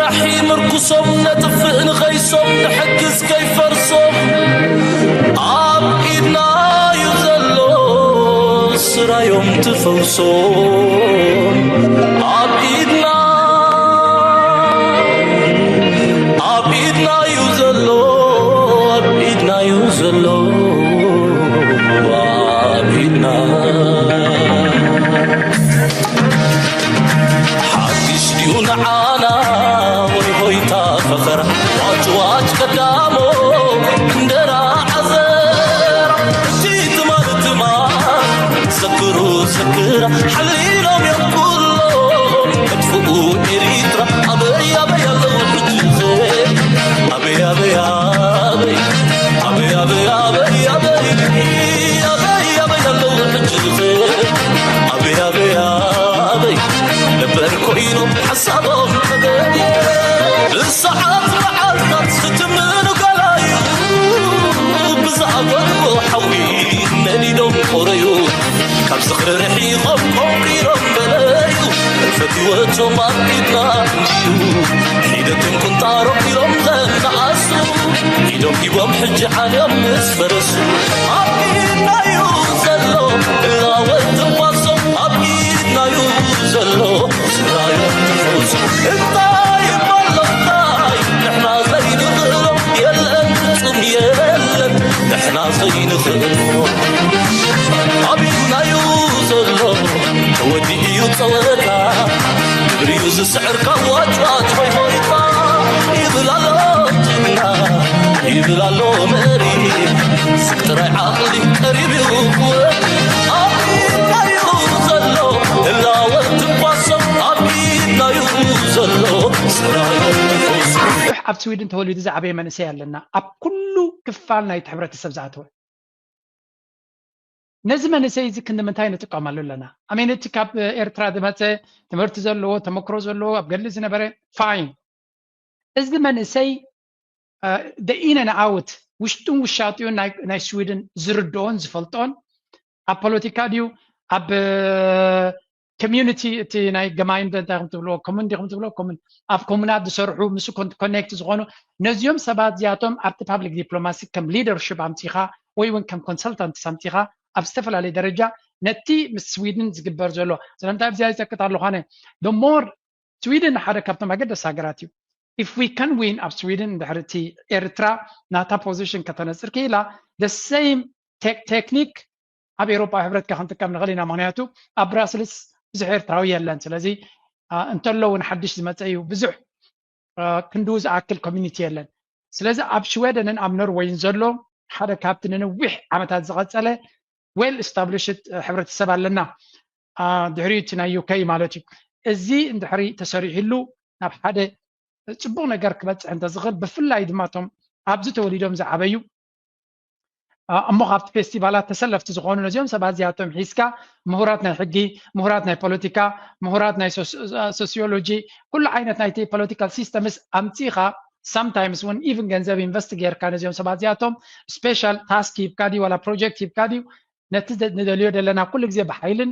ኣሒ ምርኩሶም ነጥፍእ ንኸይሶም ንሕግዝ ከይፈርሶም ኣብ ኢድና እዩ ዘሎ ስራዮም ትፈውሶም ኣብ ኢድና ኣብ ኢድና እዩ ዘሎ ኣብ ኢድና እዩ ዘሎ ኣብ ኢድና ሓድሽ ድዩ ንዓና ወይ ሆይታ ፈኸራ ዋጭ ዋጭ ቀዳሞ እንጀራ ዓዘራ እቲ ትማል ትማል ዘክሩ ዘክራ ሓሊሎም እዮም ኩሎም መጥፍኡ ኤሪትራ ኣበይ ኣበይ ኣለዉ ሕጂ ኣበይ ኣበይ ኣበይ ኣበይ ኣበይ ኣበይ ኣበይ ኣበይ ኣበይ ኣለዉ ሕጂ ኣበይ ኣበይ ኣበይ ነበር ኮይኖም ሓሳቦም ተገየ ብሰዓት መዓልታት ዝትምኑ ገላዩ ብዝኣፈትዎ ሓዊ ነዲዶም ቆረዩ ካብ ዝኽሪ ርሒቖም ቆንቂሮም በለዩ ሕልፈት ህይወቶም ኣብ ኢድና እንድዩ ሒደቶም ቁንጣሮም ኢሎም ዘነኣሱ ኢዶም ሂቦም ሕጂ ዓልዮም ምስ ፈረሱ ኣብ ኢድናዩ ዘሎ እላወት ትንፋሶም ኣብ ኢድናዩ ዘሎ ስራዮም ትፈውሱ እንታይ ይበሎ እንታይ ንሕና ዘይንኽእሎ የለን ፍጹም የለን ንሕና ዘይንኽእሎ ኣብ ኢድናዩ ዘሎ ተወዲኡ እዩ ጸወታ ግብሪኡ ዝስዕር ካብ ዋጭዋጭ ሆይ ሆይታ ይብል ኣሎ ጅግና ይብል ኣሎ መሪ ስቅ ጥራይ ዓቕሊ ቀሪብ እዩ ኣብ ኢድናዩ ዘሎ እላወት ትንፋሶም ኣብ ኢድናዩ ዘሎ ስራዮም ትፈውሱ ብዙሕ ኣብ ስዊድን ተወሊዱ ዝዓበየ መንእሰይ ኣለና ኣብ ኩሉ ክፋል ናይቲ ሕብረተሰብ ዝኣተወ ነዚ መንእሰይ እዚ ክንዲ ምንታይ ንጥቀመሉ ኣለና ኣሜን እቲ ካብ ኤርትራ ዝመፀ ትምህርቲ ዘለዎ ተመክሮ ዘለዎ ኣብ ገድሊ ዝነበረ fine እዚ መንእሰይ the in and out ውሽጡን ውሻጢኡን ናይ ስዊድን ዝርድኦን ዝፈልጦን ኣብ ፖለቲካ ድዩ ኣብ community እቲ ናይ ገማይንደ እንታይ ከም ትብልዎ ኮሙን ዲኹም ትብልዎ ኮሙን ኣብ ኮሙናት ዝሰርሑ ምስ ኮኔክት ዝኾኑ ነዚኦም ሰባት እዚኣቶም ኣብቲ public diplomacy ከም leadership ኣምፂኻ ወይ እውን ከም consultant ኣምፂኻ ኣብ ዝተፈላለየ ደረጃ ነቲ ምስ ስዊድን ዝግበር ዘሎ ስለምንታይ ኣብዚኣ ይፀቅጥ ኣለኳነ the more ስዊድን ሓደ ካብቶም ኣገደስቲ ሃገራት እዩ if we can win ኣብ ስዊድን እንድሕር እቲ ኤርትራ ናታ position ከተነፅር ክኢላ the same technique ኣብ ኤውሮጳዊ ሕብረት ከ ክንጥቀም ንኽእል ኢና ምክንያቱ ኣብ ብራስልስ ብዙሕ ኤርትራዊ የለን ስለዚ እንተሎ እውን ሓድሽ ዝመፀ እዩ ብዙሕ ክንድኡ ዝኣክል community የለን ስለዚ ኣብ ሽወደንን ኣብ ኖርወይን ዘሎ ሓደ ካብቲ ንነዊሕ ዓመታት ዝቐፀለ well established ሕብረተሰብ ኣለና ድሕሪኡ እቲ ናይ UK ማለት እዩ እዚ እንድሕሪ ተሰሪሕሉ ናብ ሓደ ፅቡቕ ነገር ክበፅሕ እንተዝኽእል ብፍላይ ድማ እቶም ኣብዚ ተወሊዶም ዝዓበዩ እሞ ካብቲ ፌስቲቫላት ተሰለፍቲ ዝኾኑ ነዚኦም ሰባት እዚኣቶም ሒዝካ ምሁራት ናይ ሕጊ፣ ምሁራት ናይ ፖለቲካ፣ ምሁራት ናይ ሶሲዮሎጂ፣ ኩሉ ዓይነት ናይቲ ፖለቲካል ሲስተምስ ኣምፂእኻ ሳምታይምስ እውን ኢቭን ገንዘብ ኢንቨስት ጌርካ ነዚኦም ሰባት እዚኣቶም ስፔሻል ታስክ ሂብካ ድዩ ዋላ ፕሮጀክት ሂብካ ድዩ ነቲ ንደልዮ ዘለና ኩሉ ግዜ ብሓይልን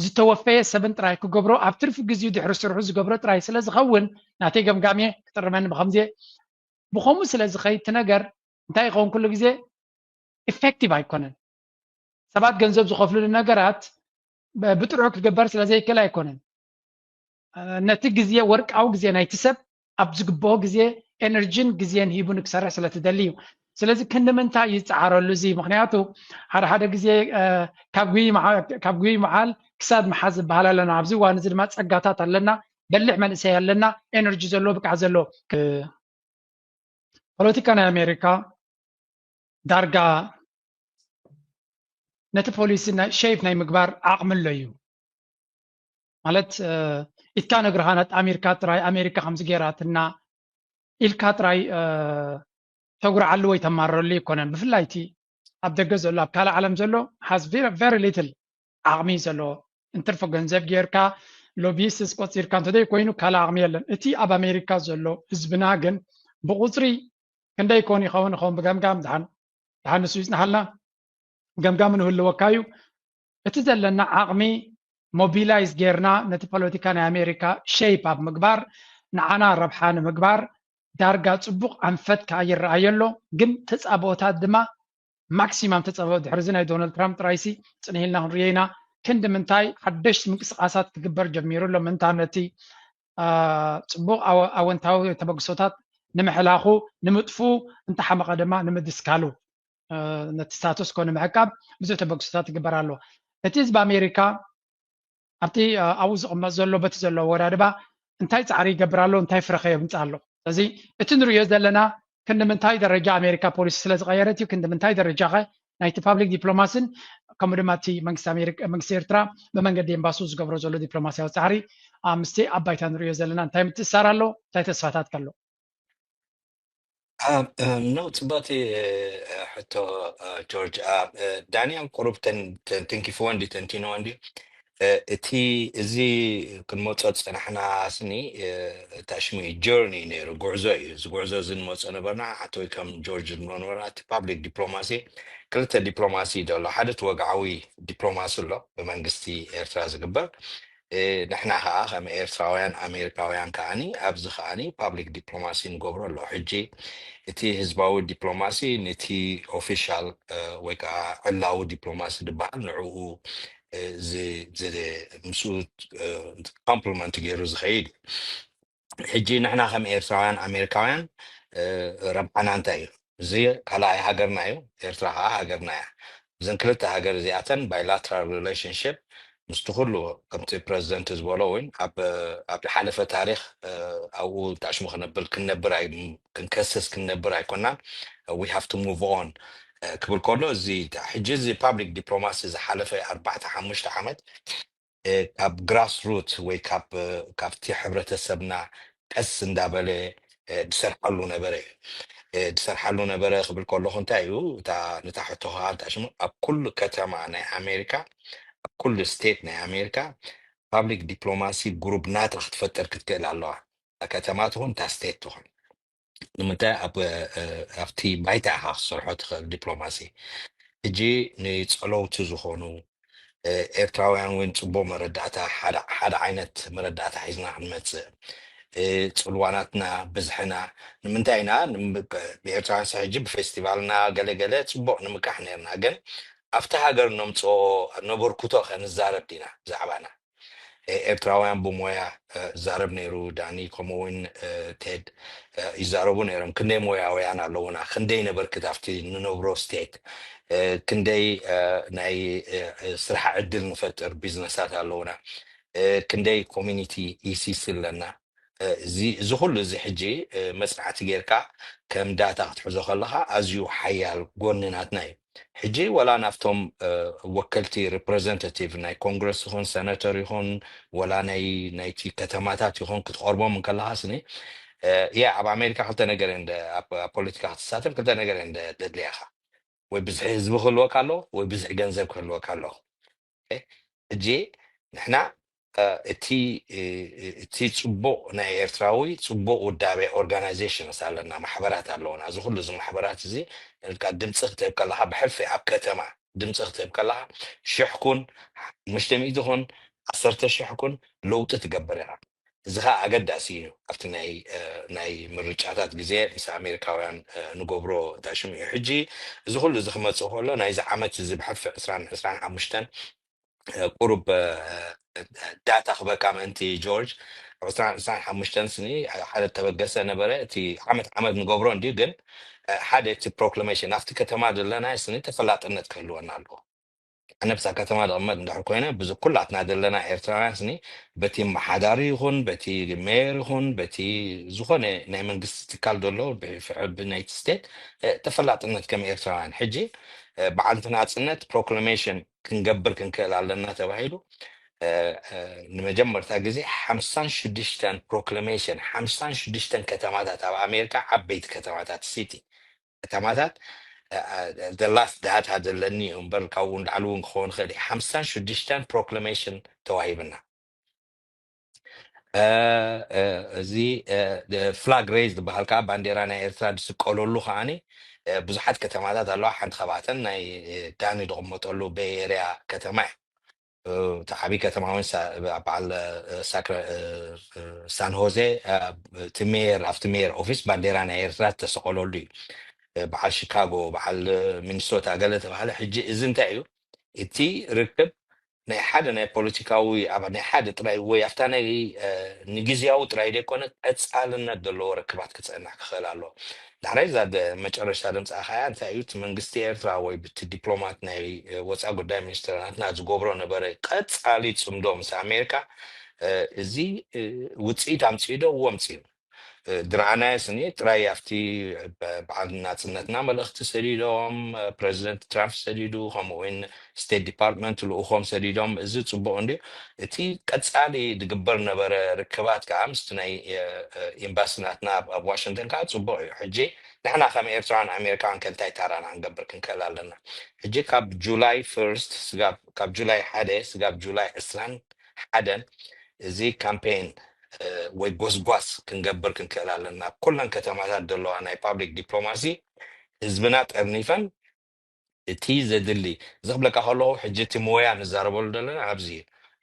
ዝተወፈየ ሰብን ጥራይ ክገብሮ ኣብ ትርፊ ግዜኡ ድሕሪ ስርሑ ዝገብሮ ጥራይ ስለ ዝኸውን ናተይ ገምጋም እየ ክጥርመኒ ብኸምዚ ብኸምኡ ስለ ዝኸይድ እቲ ነገር እንታይ ይኸውን ኩሉ ግዜ ኢፌክቲቭ ኣይኮነን ሰባት ገንዘብ ዝኸፍልሉ ነገራት ብጥርሑ ክግበር ስለ ዘይክእል ኣይኮነን ነቲ ግዜ ወርቃዊ ግዜ ናይቲ ሰብ ኣብ ዝግብኦ ግዜ ኤነርጂን ግዜን ሂቡ ንክሰርሕ ስለ ትደሊ እዩ ስለዚ ክንዲ ምንታይ ይፀዓረሉ እዚ ምክንያቱ ሓደ ሓደ ግዜ ካብ ጉይ መዓል ክሳድ መሓዝ ዝበሃል ኣለና ኣብዚ እዋን እዚ ድማ ፀጋታት ኣለና በልሕ መንእሰይ ኣለና ኤነርጂ ዘለዎ ብቅዓት ዘለዎ ፖለቲካ ናይ ኣሜሪካ ዳርጋ ነቲ ፖሊሲ ሸይፕ ናይ ምግባር ዓቕሚ ኣሎ እዩ ማለት ኢትካ ነግርኻ ነጣሚርካ ጥራይ ኣሜሪካ ከምዚ ገይራትና ኢልካ ጥራይ ተጉርዓሉ ወይ ተማረሉ ይኮነን ብፍላይ እቲ ኣብ ደገ ዘሎ ኣብ ካልእ ዓለም ዘሎ has very little ዓቕሚ ዘለዎ እንትርፎ ገንዘብ ጌርካ ሎቢስትስ ቆፂርካ እንተዘይ ኮይኑ ካልእ ዓቕሚ የለን እቲ ኣብ ኣሜሪካ ዘሎ ህዝብና ግን ብቁፅሪ ክንደይ ኮን ይኸውን ይኸውን ብገምጋም ድሓን ድሓን ንሱ ይፅናሓልና ገምጋም ንህልወካ እዩ እቲ ዘለና ዓቕሚ ሞቢላይዝ ጌርና ነቲ ፖለቲካ ናይ ኣሜሪካ ሸይፕ ኣብ ምግባር፣ ንዓና ረብሓ ንምግባር ዳርጋ ጽቡቕ ኣንፈት ከኣ ይረኣዮ ኣሎ። ግን ተጻብኦታት ድማ ማክሲማም ተጻብኦ ድሕሪ እዚ ናይ ዶናልድ ትራምፕ ጥራይሲ ጽንሕ ኢልና ክንርእዮ ኢና። ክንዲ ምንታይ ሓደሽቲ ምንቅስቃሳት ክግበር ጀሚሩ ኣሎ። ምንታ ነቲ ጽቡቕ ኣወንታዊ ተበግሶታት ንምሕላኹ፣ ንምጥፍኡ፣ እንተሓመቐ ድማ ንምድስካሉ፣ ነቲ ስታቱስ ኮ ንምዕቃብ ብዙሕ ተበግሶታት ይግበር ኣሎ። እቲ ህዝቢ ኣሜሪካ ኣብቲ ኣብኡ ዝቕመጥ ዘሎ በቲ ዘሎ ኣወዳድባ እንታይ ጻዕሪ ይገብር ኣሎ፣ እንታይ ፍረኸ የምጽእ ኣሎ። ስለዚ እቲ ንርእዮ ዘለና ክንዲ ምንታይ ደረጃ ኣሜሪካ ፖሊሲ ስለ ዝቐየረት እዩ፣ ክንዲ ምንታይ ደረጃኸ ናይቲ ፓብሊክ ዲፕሎማሲን ከምኡ ድማ እቲ መንግስቲ ኣሜሪካ መንግስቲ ኤርትራ ብመንገዲ ኤምባሱ ዝገብሮ ዘሎ ዲፕሎማሲያዊ ጻዕሪ ምስቲ ኣብ ባይታ ንርእዮ ዘለና እንታይ ምትእሳር ኣሎ፣ እንታይ ተስፋታት ከሎ? ኖ ጽባቲ ሕቶ ጆርጅ። ዳንኤል ቁሩብ ተንኪፍዎ እንዲ ተንቲንዎ እንዲ እቲ እዚ ክንመጾ ዝጸናሕና ስኒ ታሽሚ ጆርኒ ነይሩ፣ ጉዕዞ እዩ። እዚ ጉዕዞ እዚ ንመጾ ነበርና። ሓተወይ ከም ጆርጅ ንመኖርና እቲ ፓብሊክ ዲፕሎማሲ ክልተ ዲፕሎማሲ እዩ ዘሎ። ሓደ እቲ ወግዓዊ ዲፕሎማሲ ኣሎ ብመንግስቲ ኤርትራ ዝግበር። ንሕና ከዓ ከም ኤርትራውያን ኣሜሪካውያን ከዓኒ ኣብዚ ከዓኒ ፓብሊክ ዲፕሎማሲ ንገብሮ ኣሎ። ሕጂ እቲ ህዝባዊ ዲፕሎማሲ ነቲ ኦፊሻል ወይ ከዓ ዕላዊ ዲፕሎማሲ ዝበሃል ንዕኡ ምስኡ ኮምፕሊመንት ገይሩ ዝኸይድ እዩ። ሕጂ ንሕና ከም ኤርትራውያን ኣሜሪካውያን ረብሓና እንታይ እዩ? እዚ ካልኣይ ሃገርና እዩ። ኤርትራ ከዓ ሃገርና እያ። እዘን ክልተ ሃገር እዚኣተን ባይላትራል ሪሌሽንሽፕ ምስቲ ኩሉ ከምቲ ፕረዚደንት ዝበሎ እውን ኣብ ዝሓለፈ ታሪክ ኣብኡ ታሽሙ ክንብል ክንነብር ክንከስስ ክንነብር ኣይኮናን። We have to move on ክብል ከሎ እዚ ሕጂ እዚ ፓብሊክ ዲፕሎማሲ ዝሓለፈ ኣርባዕተ ሓሙሽተ ዓመት ካብ ግራስ ሩት ወይ ካብቲ ሕብረተሰብና ቀስ እንዳበለ ዝሰርሓሉ ነበረ እዩ። ዝሰርሓሉ ነበረ ክብል ከለኹ እንታይ እዩ ነታ ሕቶ ከዓ ታሽሙ ኣብ ኩሉ ከተማ ናይ ኣሜሪካ ኣብ ኩሉ ስቴት ናይ ኣሜሪካ ፓብሊክ ዲፕሎማሲ ግሩፕ ናታ ክትፈጥር ክትክእል ኣለዋ። ከተማ ትኹን እታ ስቴት ትኹን ንምንታይ ኣብቲ ባይታ ኢኻ ክሰርሖ ትኽእል ዲፕሎማሲ። ሕጂ ንፀለውቲ ዝኾኑ ኤርትራውያን እውን ፅቡቅ መረዳእታ ሓደ ዓይነት መረዳእታ ሒዝና ክንመፅእ ፅልዋናትና ብዝሕና ንምንታይ ኢና ብኤርትራውያን ሕጂ ብፌስቲቫልና ገለገለ ፅቡቅ ንምቃሕ ነርና ግን ኣብቲ ሃገር ነምፅኦ ነበርኩቶ ከንዛረብ ዲና ብዛዕባና ኤርትራውያን ብሞያ ዛረብ ነይሩ ዳኒ ከምኡ እውን ቴድ ይዛረቡ ነይሮም ክንደይ ሞያውያን ኣለውና ክንደይ ነበርክት ኣብቲ ንነብሮ ስቴት ክንደይ ናይ ስራሕ ዕድል ንፈጥር ቢዝነሳት ኣለውና ክንደይ ኮሚኒቲ ኢሲሲ ኣለና እዚ ኩሉ እዚ ሕጂ መፅናዕቲ ጌርካ ከም ዳታ ክትሕዞ ከለካ ኣዝዩ ሓያል ጎኒ ናትና እዩ ሕጂ ወላ ናብቶም ወከልቲ ሪፕሬዘንታቲቭ ናይ ኮንግረስ ይኹን ሰነተር ይኹን ወላ ናይ ናይቲ ከተማታት ይኹን ክትቐርቦም እንከለካ ስኒ ያ ኣብ ኣሜሪካ ክልተ ነገር ፖለቲካ ክትሳተፍ ክልተ ነገር ደድልያካ ወይ ብዝሒ ህዝቢ ክህልወካ ኣለዎ ወይ ብዝሒ ገንዘብ ክህልወካ ኣለዎ ሕጂ ንሕና እቲ እቲ ፅቡቅ ናይ ኤርትራዊ ፅቡቅ ውዳቤ ኦርጋናይዜሽንስ ኣለና ማሕበራት ኣለውና እዚ ኩሉ እዚ ማሕበራት እዚ ድምፂ ክትህብ ከለካ ብሕልፊ ኣብ ከተማ ድምፂ ክትህብ ከለካ ሽሕ ኩን ሓሙሽተ ሚእቲ ኩን ዓሰርተ ሽሕ ኩን ለውጢ ትገብር ኢኻ እዚ ከዓ ኣገዳሲ እዩ ኣብቲ ናይ ምርጫታት ግዜ ምስ ኣሜሪካውያን ንገብሮ ታሽሙ እዩ ሕጂ እዚ ኩሉ እዚ ክመፅእ ከሎ ናይዚ ዓመት እዚ ብሕልፊ ዕስራን ዕስራን ሓሙሽተን ቁሩብ ዳታ ክበካ ምእንቲ ጆርጅ ዕስራን ዕስራን ሓሙሽተን ስኒ ሓደ ተበገሰ ነበረ እቲ ዓመት ዓመት ንገብሮ እንድዩ ግን ሓደ እቲ ፕሮክላሜሽን ኣብቲ ከተማ ዘለና ስኒ ተፈላጥነት ክህልወና ኣለዎ ኣነ ብዛ ከተማ ዝቕመጥ እንድሕር ኮይነ ብዙ ኩላትና ዘለና ኤርትራውያን ስኒ በቲ መሓዳሪ ይኹን በቲ ሜየር ይኹን በቲ ዝኾነ ናይ መንግስቲ ትካል ዘሎ ብናይቲ ስቴት ተፈላጥነት ከም ኤርትራውያን ሕጂ በዓልቲ ናፅነት ፕሮክላሜሽን ክንገብር ክንክእል ኣለና ተባሂሉ ንመጀመርታ ግዜ ሓምሳን ሽዱሽተን ፕሮክላሜሽን ሓምሳን ሽዱሽተን ከተማታት ኣብ ኣሜሪካ ዓበይቲ ከተማታት ሲቲ ከተማታት ላስት ዳታ ዘለኒ እዩ እምበር ካብኡ ንላዕሊ እውን ክኸውን ክእል እዩ ሓምሳን ሽዱሽተን ፕሮክላሜሽን ተዋሂብና እዚ ፍላግ ሬዝ ዝበሃል ከዓ ባንዴራ ናይ ኤርትራ ዝስቀለሉ ከዓኒ ብዙሓት ከተማታት ኣለዋ ሓንቲ ካብኣተን ናይ ዳኒ ዝቕመጠሉ ቤይ ኤርያ ከተማ እዩ እቲ ዓብዪ ከተማ እውን በዓል ሳክራ ሳን ሆዜ እቲ ሜየር ኣብቲ ሜየር ኦፊስ ባንዴራ ናይ ኤርትራ ዝተሰቀለሉ እዩ። በዓል ሺካጎ፣ በዓል ሚኒሶታ ገለ ተባሃለ። ሕጂ እዚ እንታይ እዩ? እቲ ርክብ ናይ ሓደ ናይ ፖለቲካዊ ኣባል ናይ ሓደ ጥራይ ወይ ኣብታ ናይ ንግዝያዊ ጥራይ ዘይኮነ ቀፃልነት ዘለዎ ርክባት ክፀንሕ ክኽእል ኣለዎ። ዳሕራይ እዛ መጨረሽታ ድምፃ ከያ እንታይ እዩ እቲ መንግስቲ ኤርትራ ወይ ብቲ ዲፕሎማት ናይ ወፃኢ ጉዳይ ሚኒስትር ናትና ዝገብሮ ነበረ ቀፃሊ ፅምዶ ምስ ኣሜሪካ እዚ ውፅኢት ኣምፅኡ ዶ? እዎ ኣምፅኡ። ድርኣናዮ ስኒ ጥራይ ኣብቲ በዓል ናፅነትና መልእኽቲ ሰዲዶም ፕሬዚደንት ትራምፕ ሰዲዱ ከምኡ እውን ስቴት ዲፓርትመንት ልኡኾም ሰዲዶም እዚ ፅቡቅ እንድዩ። እቲ ቀፃሊ ዝግበር ነበረ ርክባት ከዓ ምስቲ ናይ ኤምባሲ ናትና ኣብ ዋሽንግተን ከዓ ፅቡቅ እዩ። ሕጂ ንሕና ከም ኤርትራን ኣሜሪካን ከ እንታይ ታራና ክንገብር ክንክእል ኣለና? ሕጂ ካብ ጁላይ ፈርስት ካብ ጁላይ ሓደ ስጋብ ጁላይ ዕስራን ሓደን እዚ ካምፔን ወይ ጎስጓስ ክንገብር ክንክእል ኣለና። ኩለን ከተማታት ዘለዋ ናይ ፓብሊክ ዲፕሎማሲ ህዝብና ጠርኒፈን እቲ ዘድሊ እዚ ክብለካ ከለኹ ሕጂ እቲ ሞያ ንዛረበሉ ዘለና ኣብዚ እዩ።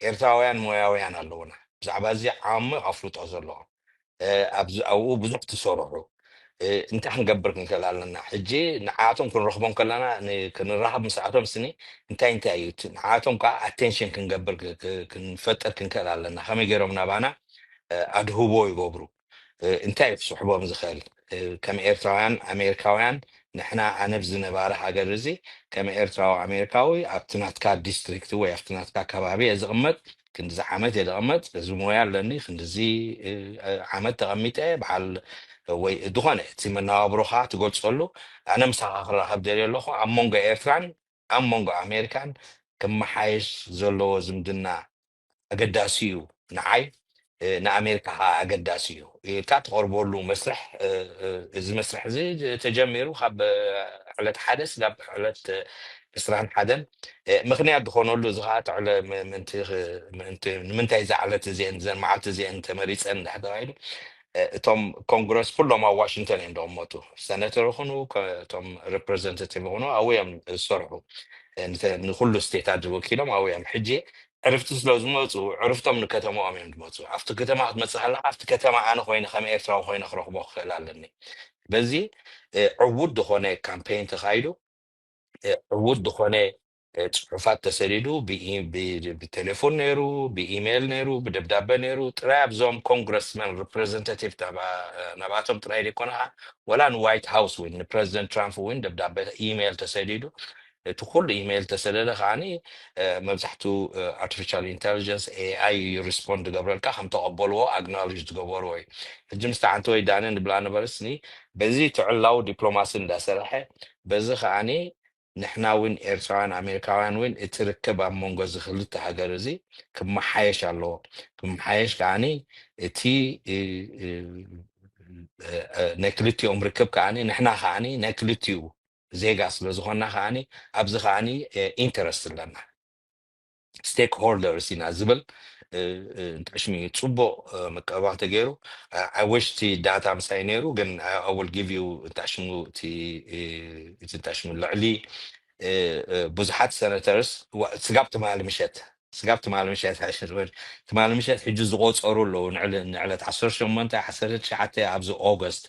ኤርትራውያን ሞያውያን ኣለውና ብዛዕባ እዚ ዓሚ ኣፍልጦ ዘለዎም ኣብኡ ብዙሕ ትሰርሑ እንታይ ክንገብር ክንክእል ኣለና? ሕጂ ንዓቶም ክንረኽቦም ከለና ክንራኸብ ምስኣቶም ስኒ እንታይ እንታይ እዩ ንዓቶም ከዓ ኣቴንሽን ክንገብር ክንፈጥር ክንክእል ኣለና። ከመይ ገይሮም ናባና ኣድህቦ ይገብሩ? እንታይ እዩ ክስሕቦም ዝኽእል? ከም ኤርትራውያን ኣሜሪካውያን ንሕና ኣነ ኣብዚ ነባሪ ሃገር እዚ ከም ኤርትራዊ ኣሜሪካዊ ኣብቲ ናትካ ዲስትሪክት ወይ ኣብቲ ናትካ ከባቢ እየ ዝቕመጥ ክንዲዚ ዓመት እየ ዝቕመጥ እዚ ሞያ ኣለኒ ክንዲዚ ዓመት ተቐሚጠ በዓል ወይ ዝኾነ እቲ መነባብሮኻ ትገልፀሉ ኣነ ምሳኻ ክራኸብ ደልየ ኣለኹ ኣብ መንጎ ኤርትራን ኣብ መንጎ ኣሜሪካን ክመሓየሽ ዘለዎ ዝምድና ኣገዳሲ እዩ ንዓይ ንኣሜሪካ ከዓ ኣገዳሲ እዩ ኢልካ ትቐርበሉ መስርሕ እዚ መስርሕ እዚ ተጀሚሩ ካብ ዕለት ሓደ ስጋብ ዕለት ዕስራን ሓደን ምክንያት ዝኾነሉ እዚ ከዓ ትዕለ ንምንታይ እዛ ዕለት እዚአን ዘን መዓልቲ እዚአን ተመሪፀን እንዳ ተባሂሉ እቶም ኮንግረስ ኩሎም ኣብ ዋሽንግተን እዮም ዝቕመጡ ሰነተር ይኹኑ እቶም ሬፕሬዘንታቲቭ ይኹኑ ኣብኡ እዮም ዝሰርሑ ንኩሉ ስቴታት ዝወኪሎም ኣብኡ እዮም ሕጂ ዕርፍቲ ስለ ዝመፁ ዕርፍቶም ንከተማኦም እዮም ዝመፁ ኣብቲ ከተማ ክትመፅእ ከለካ ኣብቲ ከተማ ኣነ ኮይነ ከም ኤርትራዊ ኮይነ ክረክቦ ክኽእል ኣለኒ በዚ ዕዉት ዝኾነ ካምፔን ተካይዱ ዕዉት ዝኾነ ፅሑፋት ተሰዲዱ ብቴሌፎን ነይሩ ብኢሜይል ነይሩ ብደብዳበ ነይሩ ጥራይ ኣብዞም ኮንግረስመን ሪፕሬዘንታቲቭ ናብኣቶም ጥራይ ዘይኮነ ከዓ ወላ ንዋይት ሃውስ እውን ንፕሬዚደንት ትራምፕ እውን ደብዳበ ኢሜይል ተሰዲዱ እቲ ኩሉ ኢሜይል ተሰደደ ከዓኒ መብዛሕትኡ ኣርቲፊሻል ኢንቴሊጀንስ ኤኣይ እዩ ሪስፖንድ ዝገብረልካ ከም ተቐበልዎ ኣግናሎጅ ዝገበርዎ እዩ ሕጂ ምስቲ ዓንተ ወይ ዳነ ንብላ ነበርስኒ በዚ ትዕላው ዲፕሎማሲ እንዳሰርሐ በዚ ከዓኒ ንሕና እውን ኤርትራውያን ኣሜሪካውያን እውን እቲ ርክብ ኣብ መንጎ እዚ ክልተ ሃገር እዚ ክመሓየሽ ኣለዎ ክመሓየሽ ከዓኒ እቲ ናይ ክልቲኦም ርክብ ከዓኒ ንሕና ከዓኒ ናይ ክልቲኡ ዜጋ ስለ ዝኾንና ከዓኒ ኣብዚ ከዓኒ ኢንተረስት ኣለና ስቴክ ሆልደርስ ኢና ዝብል እንታይ ሽሙ እዩ ፅቡቅ ምቅርባር ተገይሩ I wish እቲ ዳታ ምሳይ ነይሩ ግን I will give you እንታይ ሽሙ እቲ እንታይ ሽሙ ልዕሊ ብዙሓት ሰነተርስ ስጋብ ትማሊ ምሸት ስጋብ ትማሊ ምሸት ትማሊ ምሸት ሕጂ ዝቆፀሩ ኣለዉ ንዕለት ዓሰርተ ሸሞንተ ዓሰርተ ትሽዓተ ኣብዚ ኦገስት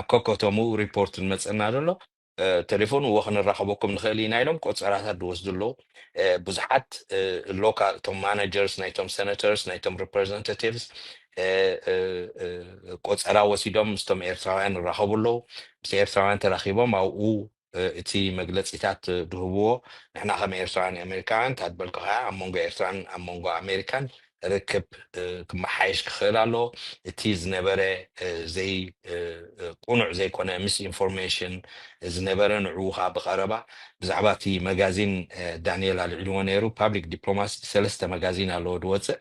ኣብ ከከተሙ ሪፖርት ንመፀና ዘሎ ቴሌፎን እዎ ክንራኸበኩም ንኽእል ኢና ኢሎም ቆፀራታት ዝወስዱ ኣለዉ ብዙሓት ሎካል እቶም ማናጀርስ ናይቶም ሰነተርስ ናይቶም ሪፕሬዘንታቲቭስ ቆፀራ ወሲዶም ምስቶም ኤርትራውያን ይራኸቡ ኣለዉ ምስ ኤርትራውያን ተራኺቦም ኣብኡ እቲ መግለፂታት ድህብዎ ንሕና ከም ኤርትራውያን ኣሜሪካውያን ታድበልካ ከያ ኣብ መንጎ ኤርትራን ኣብ መንጎ ኣሜሪካን ርክብ ክመሓየሽ ክኽእል ኣሎ እቲ ዝነበረ ዘይ ቁኑዕ ዘይኮነ ምስ ኢንፎርሜሽን ዝነበረ ንዕኡ ከዓ ብቀረባ ብዛዕባ እቲ መጋዚን ዳንኤል ኣልዒልዎ ነይሩ ፓብሊክ ዲፕሎማሲ ሰለስተ መጋዚን ኣለዎ ዝወፅእ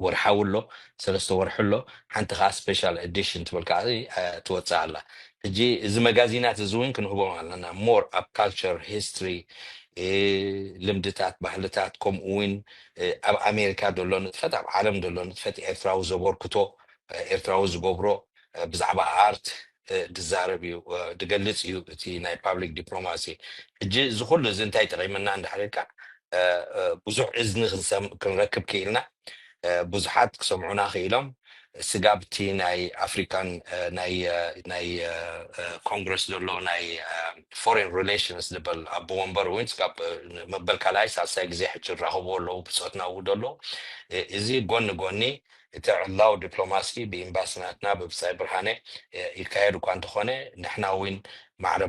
ወርሓዊ ኣሎ ሰለስተ ወርሒ ኣሎ ሓንቲ ከዓ ስፔሻል ኤዲሽን ትብል ከዓ ትወፅእ ኣላ ሕጂ እዚ መጋዚናት እዚ እውን ክንህቦም ኣለና ሞር ኣብ ካልቸር ሂስትሪ ልምድታት ባህልታት ከምኡ እውን ኣብ ኣሜሪካ ዘሎ ንጥፈት ኣብ ዓለም ዘሎ ንጥፈት ኤርትራዊ ዘበርክቶ ኤርትራዊ ዝገብሮ ብዛዕባ ኣርት ዝዛረብ እዩ ዝገልፅ እዩ እቲ ናይ ፓብሊክ ዲፕሎማሲ ሕጂ እዚ ኩሉ እዚ እንታይ ጠቂምና እንዳሕሪርካ ብዙሕ እዝኒ ክንረክብ ክኢልና። ብዙሓት ክሰምዑና ክኢሎም። ስጋብ እቲ ናይ ኣፍሪካን ናይ ኮንግረስ ዘሎ ናይ ፎሬን ሪሌሽንስ ዝበል ኣቦ ወንበር እውን ስጋብ መበል ካልኣይ ሳልሳይ ግዜ ሕጂ ይራኸብዎ ኣለዉ ብፆትና ውድ ኣለዉ። እዚ ጎኒ ጎኒ እቲ ዕላው ዲፕሎማሲ ብኤምባሲ ናትና ብብፃይ ብርሃነ ይካየድ እኳ እንተኾነ ንሕና እውን ማዕረ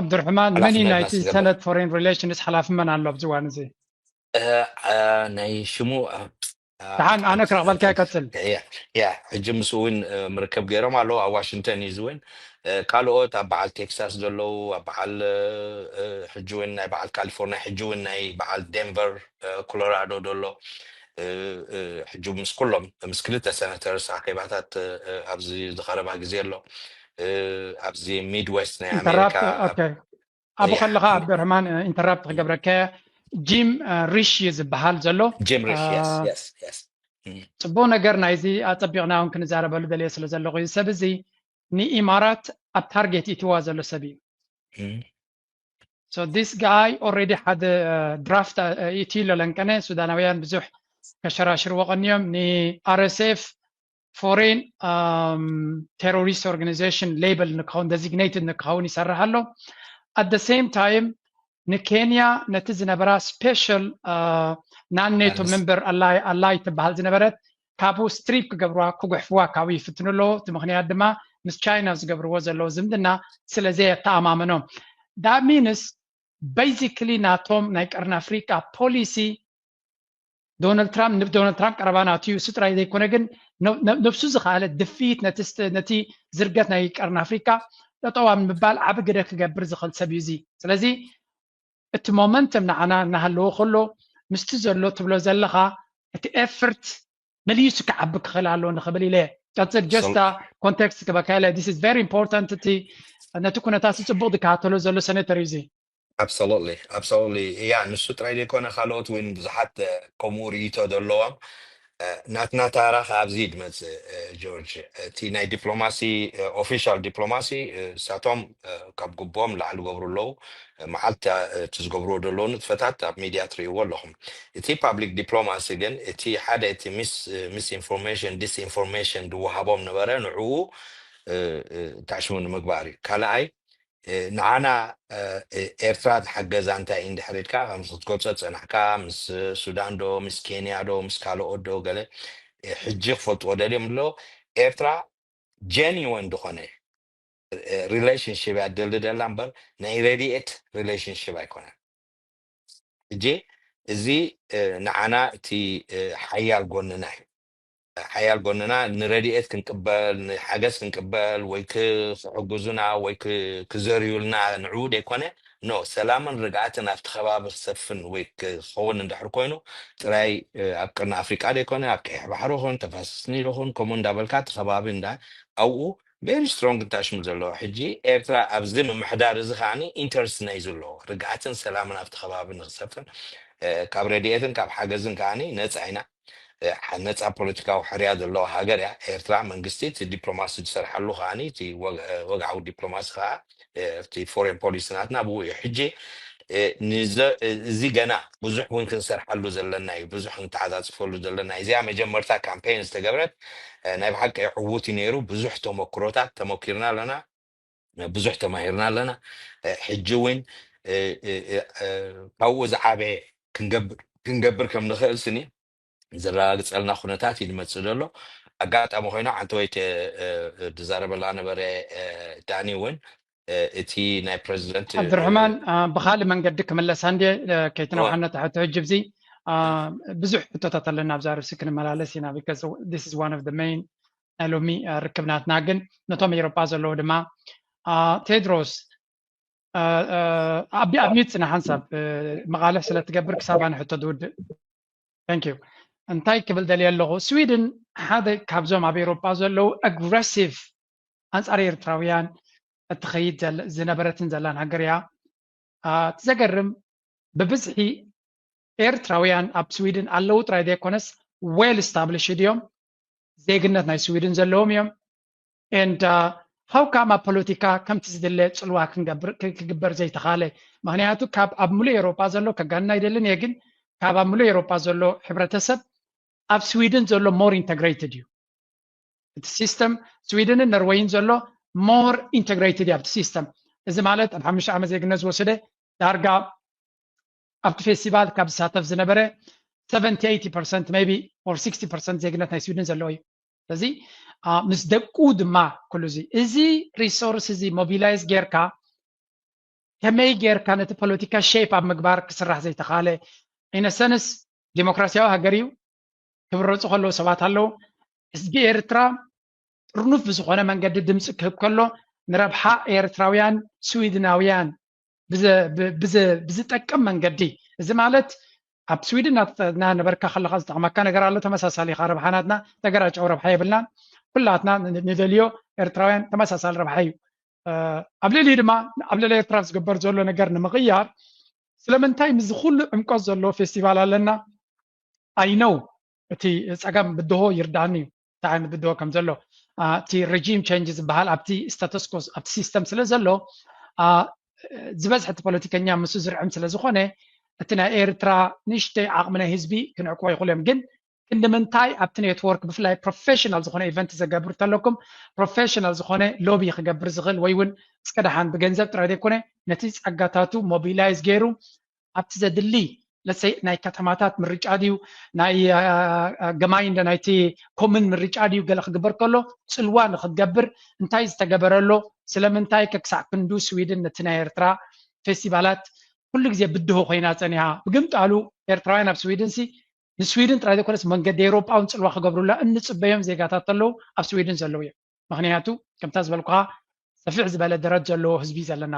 ዓብዱርሕማን መን እዩ ናይቲ ሰነት ፎሬን ሪሌሽንስ ሓላፊ መን ኣሎ ኣብዚ እዋን እዚ? ናይ ሽሙ ደሓን ኣነ ክረኽበልካ ይቀፅል። ያ ሕጂ ምስ እውን ምርክብ ገይሮም ኣለዉ ኣብ ዋሽንግተን እዩ እውን ካልኦት ኣብ በዓል ቴክሳስ ዘለዉ ኣብ በዓል ሕጂ እውን ናይ በዓል ካሊፎርኒያ ሕጂ እውን ናይ በዓል ዴንቨር ኮሎራዶ ዘሎ ሕጂ ምስ ኩሎም ምስ ክልተ ሰነተርስ ኣኼባታት ኣብዚ ዝቐረባ ግዜ ኣሎ ኣብዚ ሚድዌስት ናይ ኣሜሪካ ኣብኡ ከለካ ኣብዱርሕማን ኢንተራፕት ክገብረከ ጂም ሪሽ እዩ ዝበሃል ዘሎ ጂም ሪሽ ፅቡቅ ነገር ናይዚ ኣፀቢቅና እውን ክንዛረበሉ ደልየ ስለ ዘለኹ እዚ ሰብ እዚ ንኢማራት ኣብ ታርጌት ይትዋ ዘሎ ሰብ እዩ so this guy already ሓደ ድራፍት እቲ ኣሎ ለንቀነ ሱዳናውያን ብዙሕ ከሸራሽርዎ ቀንዮም ን RSF foreign terrorist organization label ንክኸውን designated ንክኸውን ይሰርሕ ኣሎ at the same time ንኬንያ ነቲ ዝነበራ special non NATO member ኣላይ ትበሃል ዝነበረት ካብኡ ስትሪፕ ክገብርዋ ክጉሕፍዋ ካብኡ ይፍትኑ ኣለዉ እቲ ምክንያት ድማ ምስ ቻይና ዝገብርዎ ዘለዉ ዝምድና ስለ ዘየተኣማመኖም that means basically ናቶም ናይ ቀርኒ ኣፍሪቃ ፖሊሲ ዶናልድ ትራምፕ ንዶናልድ ትራምፕ ቀረባ ናቱ እዩ እሱ ጥራይ ዘይኮነ ግን ነብሱ ዝኸኣለ ድፍኢት ነቲ ዝርገት ናይ ቀርኒ ኣፍሪቃ ጠጠው ኣብ ምባል ዓቢ ግደ ክገብር ዝኽእል ሰብ እዩ እዚ ስለዚ እቲ ሞመንተም ንዓና እናሃለዎ ከሎ ምስቲ ዘሎ ትብሎ ዘለኻ እቲ ኤፈርት መሊሱ ክዓቢ ክኽእል ኣለዎ ንኽብል ኢለ ቀፅል just context ክበካ ኢለ this is very important እቲ ነቲ ኩነታት ፅቡቅ ዝከታተሎ ዘሎ ሰነተር እዩ እዚ Absolutely, absolutely. ያ ንሱ ጥራይ ዘይኮነ ካልኦት እውን ብዙሓት ከምኡ ርእይቶ ዘለዎም ናትና ታራ ኣብዚ ድመፅእ ጆርጅ እቲ ናይ ዲፕሎማሲ ኦፊሻል ዲፕሎማሲ እሳቶም ካብ ግቦም ላዕሊ ገብሩ ኣለዉ መዓልቲ እቲ ዝገብርዎ ዘለዉ ንጥፈታት ኣብ ሚድያ ትርእይዎ ኣለኹም እቲ ፓብሊክ ዲፕሎማሲ ግን እቲ ሓደ እቲ ሚስ ኢንፎርሜሽን ዲስኢንፎርሜሽን ዝወሃቦም ነበረ ንዕኡ ታሽሙ ንምግባር እዩ ካልኣይ ንዓና ኤርትራ ዝሓገዛ እንታይ እዩ እንድሕር ኢልካ ከምዚ ክትገልጾ ዝጸናሕካ ምስ ሱዳን ዶ ምስ ኬንያ ዶ ምስ ካልኦት ዶ ገለ ሕጂ ክፈልጥዎ ደልዮም ኣሎ ኤርትራ ጀኒወን ዝኾነ relationship እያ ትደሊ ደላ እምበር ናይ ረድኤት relationship ኣይኮነን ሕጂ እዚ ንዓና እቲ ሓያል ጎንና እዩ ሓያል ጎንና ንረድኤት ክንቅበል ንሓገዝ ክንቅበል ወይ ክሕግዙና ወይ ክዘርዩልና ንዕኡ ደይኮነ ኖ ሰላምን ርግኣትን ኣብቲ ከባቢ ክሰፍን ወይ ክኸውን እንድሕር ኮይኑ ጥራይ ኣብ ቅርኒ ኣፍሪቃ ደይኮነ ኣብ ቀይሕ ባሕሪ ኹን ተፋሰስ ኒል ኹን ከምኡ እንዳበልካ እቲ ከባቢ እንዳ ኣብኡ very strong እንታሽሙ ዘለዎ ሕጂ ኤርትራ ኣብዚ ምምሕዳር እዚ ከዓ interest ናይ ዘለዎ ርግኣትን ሰላምን ኣብቲ ከባቢ ንክሰፍን ካብ ረድኤትን ካብ ሓገዝን ከዓ ነፃ ኢና ነፃ ፖለቲካዊ ሕርያ ዘለዋ ሃገር እያ ኤርትራ መንግስቲ እቲ ዲፕሎማሲ ዝሰርሓሉ ከዓ እቲ ወግዓዊ ዲፕሎማሲ ከዓ እቲ ፎሬን ፖሊሲ ናትና ብኡ እዩ ሕጂ እዚ ገና ብዙሕ እውን ክንሰርሓሉ ዘለና እዩ ብዙሕ ክንተዓፃፅፈሉ ዘለና እዚኣ መጀመርታ ካምፔን ዝተገብረት ናይ ብሓቂ ዕዉት እዩ ነይሩ ብዙሕ ተመክሮታት ተመኪርና ኣለና ብዙሕ ተማሂርና ኣለና ሕጂ እውን ካብኡ ዝዓበየ ክንገብር ከም ንኽእል ስኒ ዘረጋግፀልና ኩነታት እዩ ዝመፅእ ዘሎ ኣጋጣሚ ኮይና ዓንተወይ ዝዛረበላ ነበረ ዳኒ እውን እቲ ናይ ፕረዚደንት ዓብድርሕማን ብካልእ መንገዲ ክምለሳ እንድየ ከይትነውሓና ትሕቲ ሕጂ ብዚ ብዙሕ ሕቶታት ኣለና ኣብዛ ርእሲ ክንመላለስ ኢና because this is one of the main ናይ ሎሚ ርክብ ናትና ግን ነቶም ኤሮጳ ዘለዉ ድማ ቴድሮስ ኣብ ሚዩት ፅና ሓንሳብ መቃልሕ ስለ ትገብር ክሳብ ኣነ ሕቶ ዝውድእ thank you እንታይ ክብል ደልየ ኣለኹ ስዊድን ሓደ ካብዞም ኣብ ኤሮጳ ዘለዉ ኣግረሲቭ ኣንፃር ኤርትራውያን እትኸይድ ዝነበረትን ዘላን ሃገር እያ እቲ ዘገርም ብብዝሒ ኤርትራውያን ኣብ ስዊድን ኣለዉ ጥራይ ዘይኮነስ well established እዮም ዜግነት ናይ ስዊድን ዘለዎም እዮም and how come ኣብ ፖለቲካ ከምቲ ዝድለ ፅልዋ ክንገብር ክግበር ዘይተኻለ? ምክንያቱ ካብ ኣብ ሙሉእ ኤውሮጳ ዘሎ፣ ከጋንና ኣይደልን እየ፣ ግን ካብ ኣብ ሙሉእ ኤውሮጳ ዘሎ ሕብረተሰብ ኣብ ስዊድን ዘሎ more integrated እዩ። እቲ ሲስተም ስዊድንን ነርወይን ዘሎ more integrated እዩ ኣብቲ ሲስተም። እዚ ማለት ኣብ ሓሙሽተ ዓመት ዜግነት ዝወሰደ ዳርጋ ኣብቲ ፌስቲቫል ካብ ዝሳተፍ ዝነበረ seventy eighty percent maybe or sixty percent ዜግነት ናይ ስዊድን ዘለዎ እዩ። ስለዚ ምስ ደቁ ድማ ኩሉ እዚ እዚ ሪሶርስ እዚ ሞቢላይዝ ጌርካ ከመይ ጌርካ ነቲ ፖለቲካ ሼፕ ኣብ ምግባር ክስራሕ ዘይተኻለ? ኢነሰንስ ዲሞክራሲያዊ ሃገር እዩ፣ ክምረፁ ከለዉ ሰባት ኣለዉ። ህዝቢ ኤርትራ ጥርኑፍ ብዝኾነ መንገዲ ድምፂ ክህብ ከሎ ንረብሓ ኤርትራውያን ስዊድናውያን ብዝጠቅም መንገዲ፣ እዚ ማለት ኣብ ስዊድን እናነበርካ ከለካ ዝጠቅመካ ነገር ኣሎ፣ ተመሳሳሊ ኢካ ረብሓ ናትና፣ ተገራጫዊ ረብሓ የብልናን። ኩላትና ንደልዮ ኤርትራውያን ተመሳሳሊ ረብሓ እዩ። ኣብ ልዕሊ ድማ ኣብ ልዕሊ ኤርትራ ዝግበር ዘሎ ነገር ንምቕያር ስለምንታይ ምስዚ ኩሉ ዕምቆት ዘለዎ ፌስቲቫል ኣለና? I know እቲ ፀገም ብድሆ ይርዳኒ እዩ፣ እንታይ ዓይነት ብድሆ ከም ዘሎ። እቲ ሬጂም ቸንጅ ዝበሃል ኣብቲ ስታተስኮ ኣብቲ ሲስተም ስለ ዘሎ ዝበዝሐ እቲ ፖለቲከኛ ምስ ዝርዕም ስለ ዝኾነ እቲ ናይ ኤርትራ ንእሽተይ ዓቕሚ ናይ ህዝቢ ክንዕቅቦ ይኽእሉ እዮም። ግን ክንዲ ምንታይ ኣብቲ ኔትወርክ ብፍላይ ፕሮፌሽናል ዝኾነ ኢቨንት ዘገብር ተለኩም ፕሮፌሽናል ዝኾነ ሎቢ ክገብር ዝኽእል ወይ እውን እስከ ደሓን ብገንዘብ ጥራይ ዘይኮነ ነቲ ጸጋታቱ ሞቢላይዝ ገይሩ ኣብቲ ዘድሊ ለሰይ ናይ ከተማታት ምርጫ ድዩ ናይ ገማይንደ ናይቲ ኮምን ምርጫ ድዩ ገለ ክግበር ከሎ ጽልዋ ንክትገብር እንታይ ዝተገበረ ኣሎ? ስለምንታይ ከክሳዕ ክንዱ ስዊድን ነቲ ናይ ኤርትራ ፌስቲቫላት ኩሉ ግዜ ብድሆ ኮይና ጸኒሓ? ብግምጣሉ ኤርትራውያን ኣብ ስዊድን ሲ ንስዊድን ጥራይ ዘይኮነስ መንገዲ ኤውሮጳ እውን ጽልዋ ክገብሩላ እንጽበዮም ዜጋታት ኣለዉ ኣብ ስዊድን ዘለዉ እዮም። ምክንያቱ ከምታ ዝበልኩኻ ሰፊሕ ዝበለ ደረት ዘለዎ ህዝቢ ዘለና።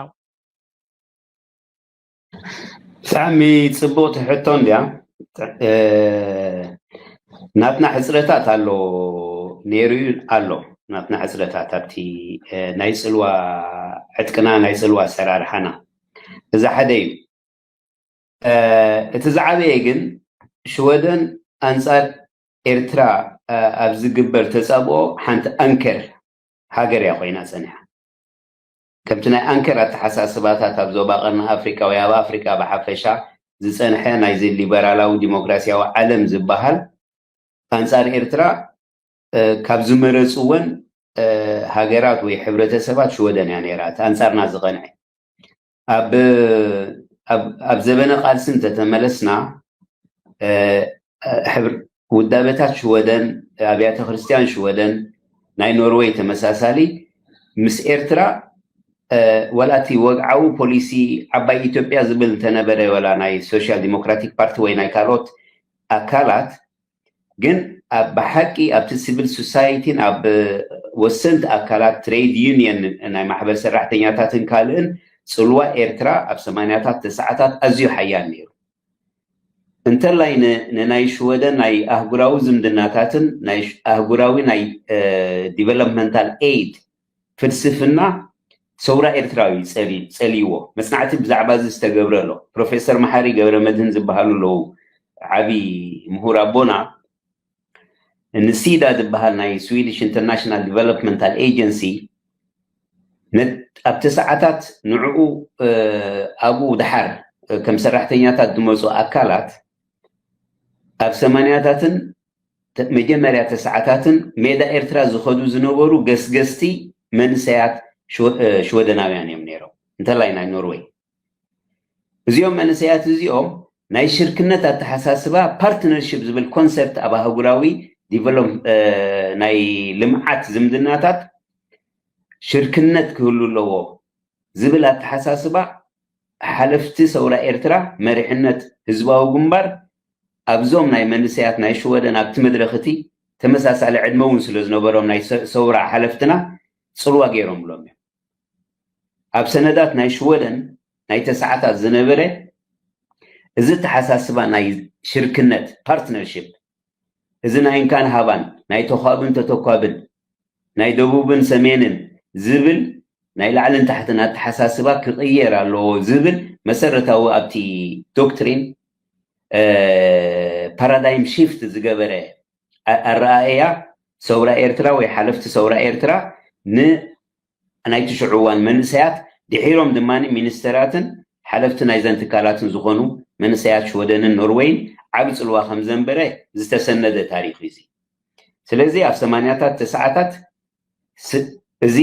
ብጣዕሚ ጽቡቕቲ ሕቶ እንድያ። ናትና ሕጽረታት ኣሎ ነይሩ እዩ ኣሎ ናትና ሕጽረታት ኣብቲ ናይ ጽልዋ ዕጥቅና ናይ ጽልዋ ኣሰራርሓና እዛ ሓደ እዩ። እቲ ዝዓበየ ግን ሽወደን ኣንጻር ኤርትራ ኣብ ዝግበር ተጻብኦ ሓንቲ ኣንከር ሃገር እያ ኮይና ጸኒሓ። ከምቲ ናይ ኣንከር ኣተሓሳስባታት ኣብ ዞባ ቀርኒ ኣፍሪቃ ወይ ኣብ ኣፍሪቃ ብሓፈሻ ዝጸንሐ ናይዚ ሊበራላዊ ዲሞክራሲያዊ ዓለም ዝበሃል ኣንጻር ኤርትራ ካብ ዝመረጽወን ሃገራት ወይ ሕብረተሰባት ሽወደን እያ ነይራ እቲ ኣንጻርና ዝቐንዐ። ኣብ ዘበነ ቃልሲ እንተተመለስና ውዳበታት ሽወደን ኣብያተ ክርስትያን ሽወደን ናይ ኖርወይ ተመሳሳሊ ምስ ኤርትራ ወላ እቲ ወግዓዊ ፖሊሲ ዓባይ ኢትዮጵያ ዝብል እንተነበረ ወላ ናይ ሶሻል ዲሞክራቲክ ፓርቲ ወይ ናይ ካልኦት ኣካላት ግን ኣብ ብሓቂ ኣብቲ ሲቪል ሶሳይቲን ኣብ ወሰንቲ ኣካላት ትሬድ ዩኒየን ናይ ማሕበር ሰራሕተኛታትን ካልእን ጽልዋ ኤርትራ ኣብ ሰማንያታት ተስዓታት ኣዝዩ ሓያል ነይሩ። እንተላይ ንናይ ሽወደን ናይ ኣህጉራዊ ዝምድናታትን ናይ ኣህጉራዊ ናይ ዲቨሎፕመንታል ኤይድ ፍልስፍና ሰውራ ኤርትራዊ ጸልይዎ መጽናዕቲ ብዛዕባ እዚ ዝተገብረ ኣሎ። ፕሮፌሰር መሓሪ ገብረ መድህን ዝበሃሉ ኣለዉ ዓቢ ምሁር ኣቦና ንሲዳ ዝበሃል ናይ ስዊዲሽ ኢንተርናሽናል ዲቨሎፕመንታል ኤጀንሲ ኣብቲ ሰዓታት ንዕኡ ኣብኡ ድሓር ከም ሰራሕተኛታት ዝመፁ ኣካላት ኣብ ሰማንያታትን መጀመርያ ተስዓታትን ሜዳ ኤርትራ ዝኸዱ ዝነበሩ ገስገስቲ መንሰያት ሽወደናውያን እዮም ነይሮም። እንተላይ ናይ ኖርወይ እዚኦም መንሰያት እዚኦም ናይ ሽርክነት ኣተሓሳስባ ፓርትነርሽፕ ዝብል ኮንሰፕት ኣብ ኣህጉራዊ ዲቨሎፕ ናይ ልምዓት ዝምድናታት ሽርክነት ክህሉ ኣለዎ ዝብል ኣተሓሳስባ ሓለፍቲ ሰውራ ኤርትራ መሪሕነት ህዝባዊ ግንባር ኣብዞም ናይ መንሰያት ናይ ሽወደን ኣብቲ መድረኽ እቲ ተመሳሳሊ ዕድመ እውን ስለ ዝነበሮም ናይ ሰውራ ሓለፍትና ፅልዋ ገይሮምሎም እዮም። ኣብ ሰነዳት ናይ ሽወደን ናይ ተስዓታት ዝነበረ እዚ ተሓሳስባ ናይ ሽርክነት ፓርትነርሽፕ እዚ ናይ እንካን ሃባን ናይ ተኳብን ተተኳብን ናይ ደቡብን ሰሜንን ዝብል ናይ ላዕልን ታሕትን ኣተሓሳስባ ክቕየር ኣለዎ ዝብል መሰረታዊ ኣብቲ ዶክትሪን ፓራዳይም ሽፍት ዝገበረ ኣረኣእያ ሰውራ ኤርትራ ወይ ሓለፍቲ ሰውራ ኤርትራ ን ናይቲ ሽዑ እዋን መንእሰያት፣ ድሒሮም ድማ ሚኒስተራትን ሓለፍቲ ናይዘን ትካላትን ዝኾኑ መንእሰያት ሽወደንን ኖርወይን ዓቢ ጽልዋ ከም ዘንበረ ዝተሰነደ ታሪኽ እዩ እዚ። ስለዚ ኣብ ሰማንያታት ተስዓታት ስ- እዚ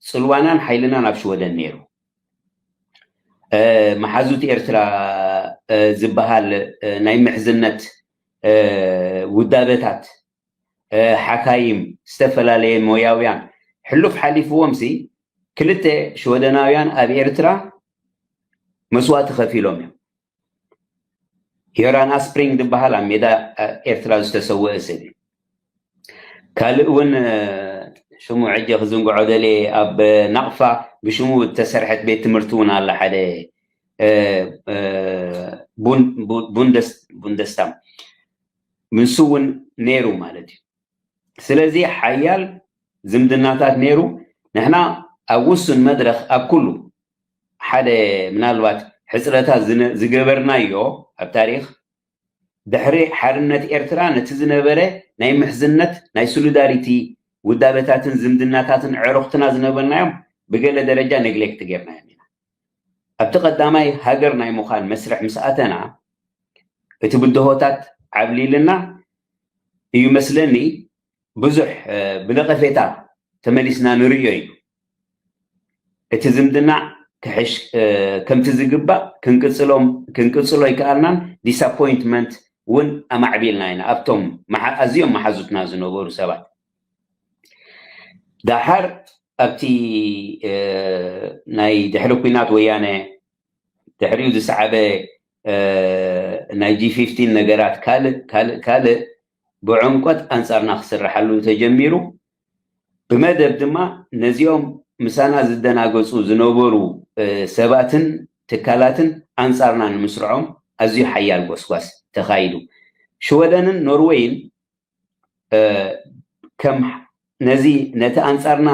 ጽልዋናን ሓይልናን ኣብ ሽወደን ነይሩ። እ፣ መሓዙት ኤርትራ እ፣ ዝበሃል እ፣ ናይ ምሕዝነት እ፣ ውዳበታት እ፣ ሓካይም፣ ዝተፈላለየ ሞያውያን ሕሉፍ ሓሊፍዎም ሲ ክልተ ሽወደናውያን ኣብ ኤርትራ መስዋእቲ ከፊሎም እዮም። ዮራን ኣስፕሪንግ ዝበሃል ኣብ ሜዳ ኤርትራ ዝተሰወአ ሰብ እዩ። ካልእ እውን ሽሙ ሕጂ ክዝንግዖ ደልየ ኣብ ናቕፋ ብሽሙ ዝተሰርሐት ቤት ትምህርቲ እውን ኣላ ሓደ ቡንደስታም ንሱ እውን ነይሩ ማለት እዩ። ስለዚ ሓያል ዝምድናታት ነይሩ። ንሕና ኣብ ውሱን መድረኽ ኣብ ኩሉ ሓደ ምናልባት ሕፅረታት ዝገበርናዮ ኣብ ታሪኽ ድሕሪ ሓርነት ኤርትራ ነቲ ዝነበረ ናይ ምሕዝነት ናይ ሶሊዳሪቲ ውዳበታትን ዝምድናታትን ዕሩኽትና ዝነበርናዮም ብገለ ደረጃ ነግሌክት ጌርናዮም ኢና። ኣብቲ ቀዳማይ ሃገር ናይ ምዃን መስርሕ ምስ ኣተና እቲ ብድሆታት ዓብሊልና እዩ መስለኒ ብዙሕ ብነቐፌታ ተመሊስና ንርእዮ እዩ። እቲ ዝምድና ክሕሽ ከምቲ ዝግባእ ክንቅጽሎ ኣይከኣልናን። ዲስኣፖይንትመንት እውን ኣማዕቢልና ኢና ኣብቶም ኣዝዮም መሓዙትና ዝነበሩ ሰባት። ደሓር ኣብቲ ናይ ድሕሪ ኲናት ወያነ ድሕሪኡ ዝሰዓበ ናይ ጂ ፊፍቲን ነገራት ካልእ ካልእ ካልእ ብዕምቆት ኣንጻርና ክስርሓሉ ተጀሚሩ። ብመደብ ድማ ነዚኦም ምሳና ዝደናገጹ ዝነበሩ ሰባትን ትካላትን ኣንጻርና ንምስርዖም ኣዝዩ ሓያል ጎስጓስ ተኻይዱ። ሽወደንን ኖርወይን ከም ነዚ ነቲ ኣንጻርና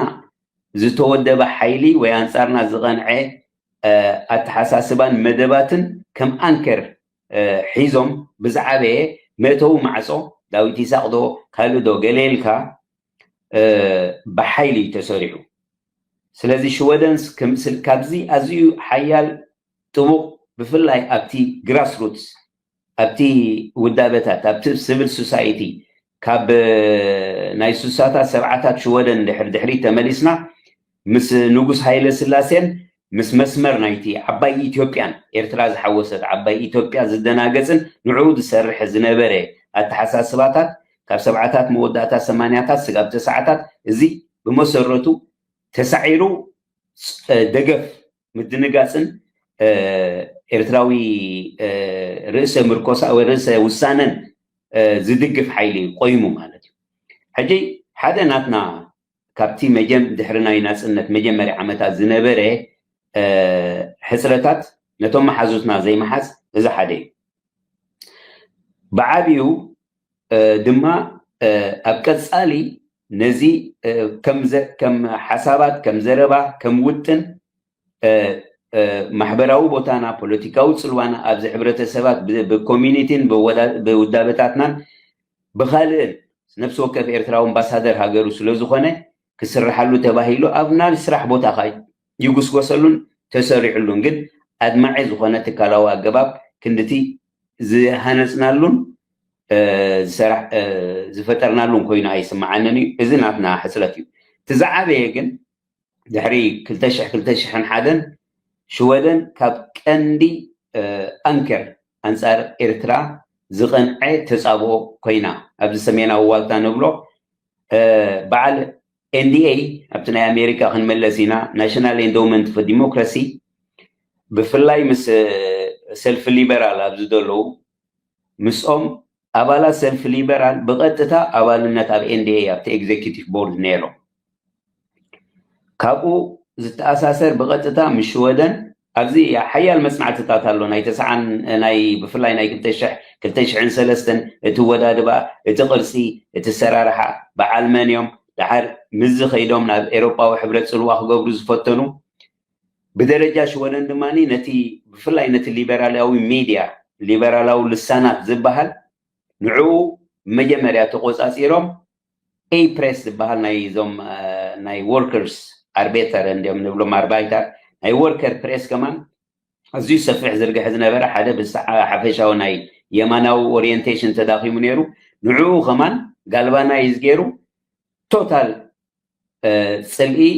ዝተወደበ ሓይሊ ወይ ኣንጻርና ዝቐንዐ ኣተሓሳስባን መደባትን ከም ኣንከር ሒዞም ብዝዓበየ መእተዊ ማዕጾ ዳዊት ይሳቕ ዶ ካልእ ዶ ገለ ኢልካ ብሓይሊ እዩ ተሰሪሑ። ስለዚ ሽወደንስ ካብዚ ኣዝዩ ሓያል ጥቡቕ ብፍላይ ኣብቲ ግራስሩትስ ኣብቲ ውዳበታት ኣብቲ ሲቪል ሶሳይቲ ካብ ናይ ሱሳታት ሰብዓታት ሽወደን ድሕሪ ድሕሪ ተመሊስና ምስ ንጉስ ሃይለ ስላሴን ምስ መስመር ናይቲ ዓባይ ኢትዮጵያን ኤርትራ ዝሓወሰት ዓባይ ኢትዮጵያ ዝደናገጽን ንዕኡ ዝሰርሕ ዝነበረ ኣተሓሳስባታት ካብ ሰብዓታት መወዳእታ ሰማንያታት ስጋብ ተስዓታት እዚ ብመሰረቱ ተሳዒሩ ደገፍ ምድንጋጽን ኤርትራዊ ርእሰ ምርኮሳ ወይ ርእሰ ውሳነን ዝድግፍ ሓይሊ ቆይሙ ማለት እዩ። ሕጂ ሓደ ናትና ካብቲ መጀም ድሕሪ ናይ ናጽነት መጀመርያ ዓመታት ዝነበረ ሕጽረታት ነቶም መሓዙትና ዘይመሓዝ እዚ ሓደ እዩ። ብዓቢኡ ድማ ኣብ ቀጻሊ ነዚ ከም ሓሳባት ከም ዘረባ ከም ውጥን ማሕበራዊ ቦታና ፖለቲካዊ ጽልዋና ኣብዚ ሕብረተሰባት ብኮሚኒቲን ብውዳበታትናን ብኻልእን ነፍሲ ወከፍ ኤርትራዊ ኣምባሳደር ሃገሩ ስለ ዝኾነ ክስርሓሉ ተባሂሉ ኣብ ናብ ስራሕ ቦታኻ ይጉስጎሰሉን ተሰሪዕሉን ግን ኣድማዒ ዝኾነ ትካላዊ ኣገባብ ክንድቲ ዝሃነጽናሉን ዝፈጠርናሉን ኮይኑ ኣይስምዓንን እዩ። እዚ ናትና ሕጽረት እዩ። እቲ ዝዓበየ ግን ድሕሪ ክልተ ሽሕ ክልተ ሽሕን ሓደን ሽወደን ካብ ቀንዲ ኣንከር ኣንጻር ኤርትራ ዝቐንዐ ተጻብኦ ኮይና ኣብዚ ሰሜናዊ ዋልታ ንብሎ በዓል ኤንዲኤ ኣብቲ ናይ ኣሜሪካ ክንመለስ ኢና ናሽናል ኤንዶውመንት ፎር ዲሞክራሲ ብፍላይ ምስ ሰልፊ ሊበራል ኣብዚ ዘለዉ ምስኦም ኣባላት ሰልፊ ሊበራል ብቐጥታ ኣባልነት ኣብ ኤንዲኤ ኣብቲ ኤግዜኪቲቭ ቦርድ ነይሮም። ካብኡ ዝተኣሳሰር ብቐጥታ ምስ ሽወደን ኣብዚ ሓያል መጽናዕትታት ኣሎ ናይ ተስዓን ናይ ብፍላይ ናይ ክልተ ሽሕን ሰለስተን እቲ ወዳድባ እቲ ቅርጺ እቲ ሰራርሓ በዓል መን እዮም ደሓር ምዚ ከይዶም ናብ ኤሮጳዊ ሕብረት ጽልዋ ክገብሩ ዝፈተኑ ብደረጃ ሽወደን ድማ ነቲ ብፍላይ ነቲ ሊበራላዊ ሚድያ ሊበራላዊ ልሳናት ዝበሃል ንዕኡ መጀመርያ ተቆጻጺሮም ኤ ፕሬስ ዝበሃል ናይ ዞም ናይ ወርከርስ ኣርቤተር እንዲዮም ንብሎም ኣርባይታር ናይ ወርከር ፕሬስ ከማን ኣዝዩ ሰፊሕ ዝርግሐ ዝነበረ ሓደ ብሓፈሻዊ ናይ የማናዊ ኦሪየንቴሽን ተዳኺሙ ነይሩ። ንዕኡ ከማን ጋልቫናይዝ ገይሩ ቶታል ጽልኢ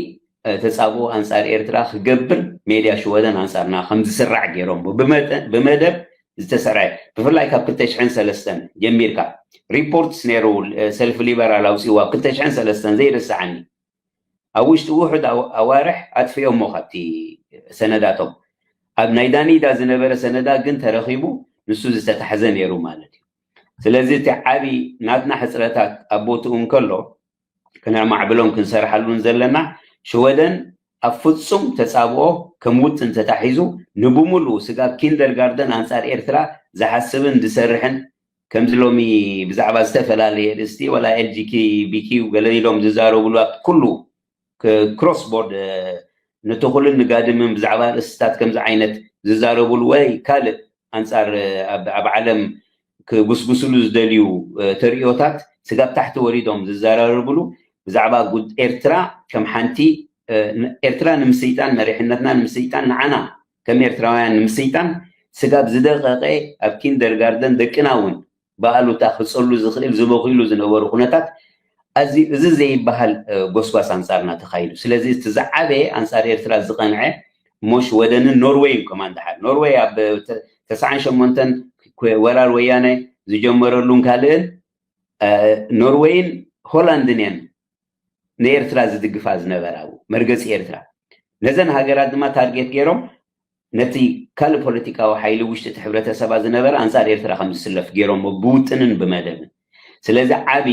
ተጻብኦ ኣንጻር ኤርትራ ክገብር ሜድያ ሽወደን ኣንጻርና ከም ዝስራዕ ገይሮም ብመደብ ዝተሰርዐ ብፍላይ ካብ ክልተ ሽሕን ሰለስተን ጀሚርካ ሪፖርትስ ነይሩ ሰልፍ ሊበራል ኣውፅዋ ኣብ ክልተ ሽሕን ሰለስተን ዘይርስዓኒ ኣብ ውሽጢ ውሑድ ኣዋርሕ ኣጥፍኦሞ ካብቲ ሰነዳቶም ኣብ ናይ ዳኒዳ ዝነበረ ሰነዳ ግን ተረኺቡ ንሱ ዝተታሕዘ ነይሩ ማለት እዩ ስለዚ እቲ ዓቢ ናትና ሕፅረታት ኣብ ቦትኡ እንከሎ ክነማዕብሎም ክንሰርሓሉን ዘለና ሽወደን ኣብ ፍጹም ተጻብኦ ከም ውጥን ተታሒዙ ንብሙሉ ስጋብ ኪንደርጋርደን ኣንጻር ኤርትራ ዝሓስብን ዝሰርሕን ከምዚ ሎሚ ብዛዕባ ዝተፈላለየ ርእስቲ ወላ ኤልጂኪ ቢኪዩ ገለ ኢሎም ዝዛረብሉ ኣብ ኩሉ ክሮስ ቦርድ ነቲ ኩልን ንጋድምን ብዛዕባ ርእስታት ከምዚ ዓይነት ዝዛረብሉ ወይ ካልእ ኣንጻር ኣብ ዓለም ክጉስጉስሉ ዝደልዩ ተርእዮታት ስጋብ ታሕቲ ወሪዶም ዝዘራረብሉ ብዛዕባ ኤርትራ ከም ሓንቲ ኤርትራ ንምስይጣን መሪሕነትና ንምስይጣን ንዓና ከም ኤርትራውያን ንምስይጣን ስጋብ ዝደቀቀ ኣብ ኪንደርጋርደን ደቅና እውን ብኣሉታ ክጸሉ ዝኽእል ዝበኽሉ ዝነበሩ ኩነታት ኣዚ እዚ ዘይበሃል ጎስጓስ ኣንጻርና ተኻይዱ ስለዚ እቲ ዝዓበየ ኣንጻር ኤርትራ ዝቐንዐ ሞሽ ወደንን ኖርዌይን ከማን ድሓር ኖርዌይ ኣብ ተስዓን ሸሞንተን ወራር ወያነ ዝጀመረሉን ካልእን ኖርዌይን ሆላንድን እየን ንኤርትራ ዝድግፋ ዝነበራ መርገፂ ኤርትራ ነዘን ሃገራት ድማ ታርጌት ገይሮም ነቲ ካልእ ፖለቲካዊ ሓይሊ ውሽጢ እቲ ሕብረተሰባ ዝነበረ ኣንፃር ኤርትራ ከም ዝስለፍ ገይሮሞ ብውጥንን ብመደብን ስለዚ ዓብዪ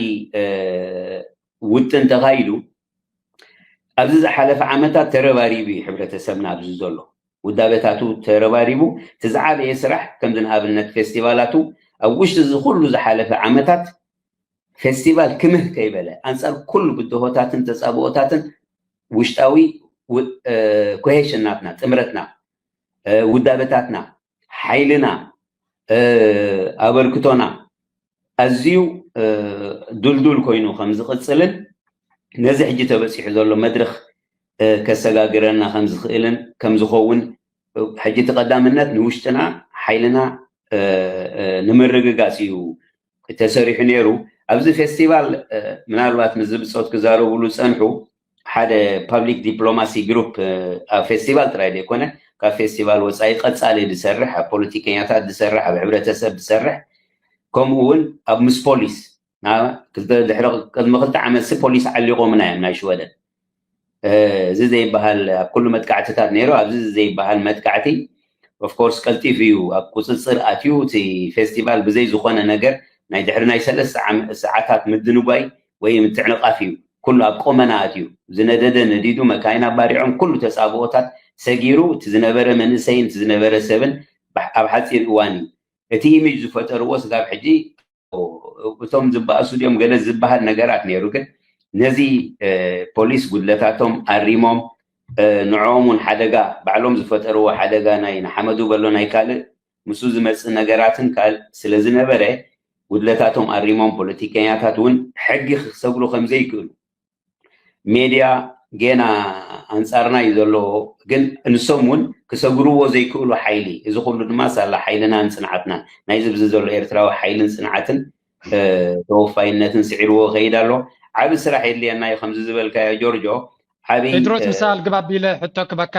ውጥን ተኻይዱ ኣብዚ ዝሓለፈ ዓመታት ተረባሪቡ እዩ ሕብረተሰብና ኣብዚ ዘሎ ውዳበታቱ ተረባሪቡ እቲ ዝዓበየ ስራሕ ከምዚ ንኣብነት ፌስቲቫላቱ ኣብ ውሽጢ እዚ ኩሉ ዝሓለፈ ዓመታት ፌስቲቫል ክምህ ከይበለ ኣንፃር ኩሉ ብድሆታትን ተፃብኦታትን ውሽጣዊ ኮሄሽን ናትና ጥምረትና ውዳበታትና ሓይልና ኣበርክቶና ኣዝዩ ድልዱል ኮይኑ ከም ዝቕፅልን ነዚ ሕጂ ተበፂሑ ዘሎ መድረኽ ከሰጋግረና ከም ዝኽእልን ከም ዝኸውን ሕጂ እቲ ቀዳምነት ንውሽጥና ሓይልና ንምርግጋፅ እዩ ተሰሪሑ ነይሩ ኣብዚ ፌስቲቫል ምናልባት ምስ ዝብፆት ክዛረብሉ ፀንሑ ሓደ ፓብሊክ ዲፕሎማሲ ግሩፕ ኣብ ፌስቲቫል ጥራይ ዘይኮነ ካብ ፌስቲቫል ወፃኢ ቀፃሊ ዝሰርሕ ኣብ ፖለቲከኛታት ዝሰርሕ ኣብ ሕብረተሰብ ዝሰርሕ ከምኡ እውን ኣብ ምስ ፖሊስ ድሕሪ ቅድሚ ክልተ ዓመት ሲ ፖሊስ ዓሊቆምና እዮም ናይ ሽወደን እዚ ዘይበሃል ኣብ ኩሉ መጥቃዕትታት ነይሩ ኣብዚ ዘይበሃል መጥቃዕቲ ኦፍኮርስ ቀልጢፉ እዩ ኣብ ቁፅፅር ኣትዩ እቲ ፌስቲቫል ብዘይ ዝኾነ ነገር ናይ ድሕሪ ናይ ሰለስተ ሰዓታት ምድንጓይ ወይ ምትዕንቓፍ እዩ ኩሉ ኣብ ቆመና ኣትዩ ዝነደደ ነዲዱ መካይና ባሪዖም ኩሉ ተፃብኦታት ሰጊሩ እቲ ዝነበረ መንእሰይን እቲ ዝነበረ ሰብን ኣብ ሓፂር እዋን እዩ እቲ ኢሜጅ ዝፈጠርዎ ስጋብ ሕጂ እቶም ዝበኣሱ ድዮም ገለ ዝበሃል ነገራት ነይሩ ግን ነዚ ፖሊስ ጉድለታቶም ኣሪሞም ንዕኦም እውን ሓደጋ ባዕሎም ዝፈጠርዎ ሓደጋ ናይ ንሓመዱ በሎ ናይ ካልእ ምስኡ ዝመፅእ ነገራትን ካልእ ስለዝነበረ ጉድለታቶም ኣሪሞም ፖለቲከኛታት እውን ሕጊ ክሰግሩ ከምዘይክእሉ ሜድያ ጌና ኣንፃርና እዩ ዘለዎ ግን ንሶም እውን ክሰግርዎ ዘይክእሉ ሓይሊ እዚ ኩሉ ድማ ሳላ ሓይልናን ፅንዓትናን ናይዚ ብዚ ዘሎ ኤርትራዊ ሓይልን ፅንዓትን ተወፋይነትን ስዒርዎ ከይድ ኣሎ ዓብ ስራሕ የድልየና እዩ ከምዚ ዝበልካዮ ጆርጆ ዓብ ቴድሮስ ምሳል ግባብ ኢለ ሕቶ ክበካ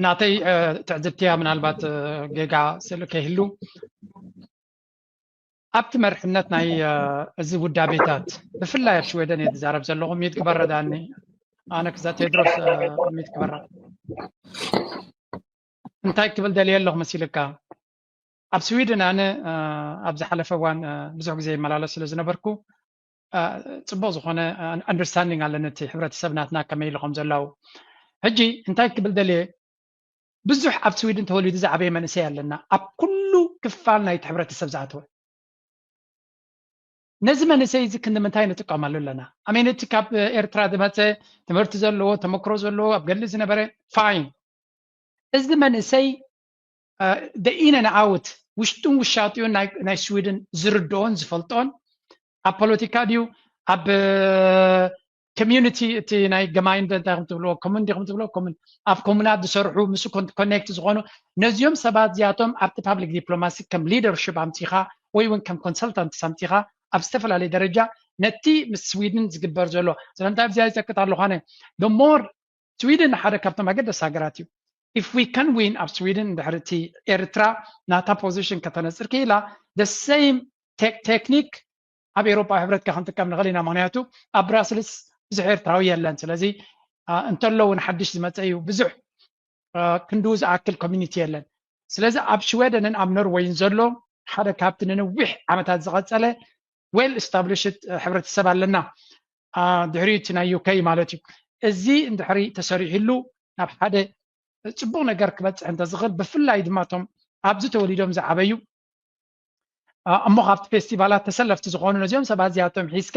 ናተይ ትዕዝብትያ ምናልባት ጌጋ ስእል ከይህሉ ኣብቲ መርሕነት ናይ እዚ ውዳቤታት ብፍላይ ኣብ ሽወደን እየ ዝዛረብ ዘለኹ ሚት ክበረዳኒ ኣነ ክዛ ቴድሮስ ሚት ክበረ እንታይ ክብል ደልየ ኣለኹ መሲልካ ኣብ ስዊድን ኣነ ኣብ ዝሓለፈ እዋን ብዙሕ ግዜ ይመላለስ ስለ ዝነበርኩ ፅቡቅ ዝኮነ ኣንደርስታንዲንግ ኣለኒ እቲ ሕብረተሰብ ናትና ከመይ ኢሉ ከም ዘለው ሕጂ እንታይ ክብል ደልየ ብዙሕ ኣብ ስዊድን ተወሊዱ ዝዓበየ መንእሰይ ኣለና ኣብ ኩሉ ክፋል ናይቲ ሕብረተሰብ ዝኣተወ ነዚ መንእሰይ እዚ ክንዲ ምንታይ ንጥቀመሉ ኣለና ኣሜን እቲ ካብ ኤርትራ ዝመፀ ትምህርቲ ዘለዎ ተመክሮ ዘለዎ ኣብ ገድሊ ዝነበረ ፋይን እዚ መንእሰይ ኢነን ኣውት ውሽጡን ውሻጢኡን ናይ ስዊድን ዝርድኦን ዝፈልጦን ኣብ ፖለቲካ ድዩ ኣብ ኮሚዩኒቲ፣ እቲ ናይ ገማይንደ እንታይ ከም ትብልዎ፣ ኮሙን ዲኹም ትብልዎ፣ ኮሙን፣ ኣብ ኮሙናት ዝሰርሑ ምስ ኮኔክት ዝኾኑ፣ ነዚኦም ሰባት እዚኣቶም ኣብቲ ፓብሊክ ዲፕሎማሲ ከም ሊደርሽፕ ኣምፂኻ ወይ እውን ከም ኮንሰልታንት ኣምፂኻ ኣብ ዝተፈላለየ ደረጃ ነቲ ምስ ስዊድን ዝግበር ዘሎ ስለምንታይ ኣብዚኣ ይጠቅጥ ኣለኳነ ሞር ስዊድን ሓደ ካብቶም ኣገደስ ሃገራት እዩ። If we can win ኣብ ስዊድን እንድሕር እቲ ኤርትራ ናታ ፖዚሽን ከተነፅር ክኢላ፣ the same ቴክኒክ ኣብ ኤሮፓ ሕብረትካ ክንጥቀም ንኽእል ኢና። ምክንያቱ ኣብ ብራስልስ ብዙሕ ኤርትራዊ የለን። ስለዚ እንተሎ እውን ሓድሽ ዝመፀ እዩ፣ ብዙሕ ክንድኡ ዝኣክል ኮሚኒቲ የለን። ስለዚ ኣብ ሽወደንን ኣብ ኖርወይን ዘሎ ሓደ ካብቲ ንነዊሕ ዓመታት ዝቐፀለ ዌል ስታብሊሽድ ሕብረተሰብ ኣለና። ድሕሪኡ እቲ ናይ ዩከይ ማለት እዩ። እዚ እንድሕሪ ተሰሪሕሉ ናብ ሓደ ፅቡቕ ነገር ክበፅሕ እንተዝኽእል፣ ብፍላይ ድማ እቶም ኣብዚ ተወሊዶም ዝዓበዩ እሞ ካብቲ ፌስቲቫላት ተሰለፍቲ ዝኾኑ ነዚኦም ሰባት እዚኣቶም ሒዝካ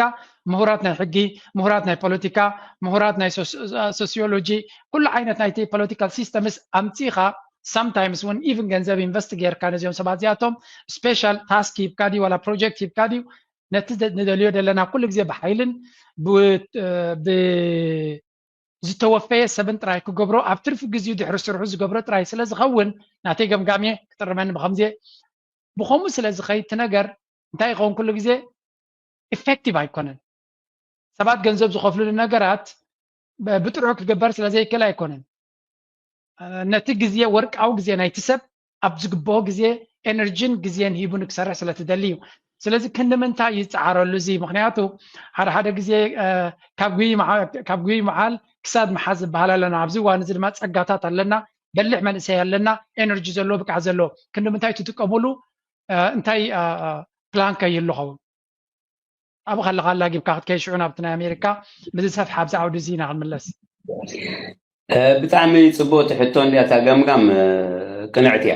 ምሁራት ናይ ሕጊ፣ ምሁራት ናይ ፖለቲካ፣ ምሁራት ናይ ሶሲዮሎጂ፣ ኩሉ ዓይነት ናይቲ ፖለቲካል ሲስተምስ ኣምፂኻ ሳምታይምስ እውን ኢቭን ገንዘብ ኢንቨስት ጌርካ ነዚኦም ሰባት እዚኣቶም ስፔሻል ታስክ ሂብካ ድዩ ዋላ ፕሮጀክት ሂብካ ድዩ ነቲ ንደልዮ ዘለና ኩሉ ግዜ ብሓይልን ዝተወፈየ ሰብን ጥራይ ክገብሮ ኣብ ትርፊ ግዜኡ ድሕሪ ስርሑ ዝገብሮ ጥራይ ስለ ዝኸውን ናተይ ገምጋም እየ ክጥርመኒ ብከምዚ ብከምኡ ስለ ዝኸይድ እቲ ነገር እንታይ ይኸውን ኩሉ ግዜ ኢፌክቲቭ ኣይኮነን። ሰባት ገንዘብ ዝኸፍሉሉ ነገራት ብጥርሑ ክግበር ስለ ዘይክእል ኣይኮነን። ነቲ ግዜ ወርቃዊ ግዜ ናይቲ ሰብ ኣብ ዝግብኦ ግዜ ኤነርጂን ግዜን ሂቡ ንክሰርሕ ስለ ትደሊ እዩ። ስለዚ ክንዲ ምንታይ ይፀዓረሉ እዚ? ምክንያቱ ሓደ ሓደ ግዜ ካብ ጉይ መዓል ክሳድ መሓዝ ዝበሃል ኣለና። ኣብዚ እዋን እዚ ድማ ፀጋታት ኣለና። በሊሕ መንእሰይ ኣለና፣ ኤነርጂ ዘለዎ ብቅዓት ዘለዎ። ክንዲ ምንታይ ትጥቀሙሉ? እንታይ ፕላን ከይህሉ ኸውን? ኣብኡ ከለካ ኣላጊብካ ክትከይድ ሽዑ ናብቲ ናይ ኣሜሪካ ብዝሰፍሐ ኣብዚ ዓውዲ እዚ ኢና ክንምለስ። ብጣዕሚ ፅቡቅ ትሕቶ እንዲያ እታ ገምጋም ቅንዕቲ እያ።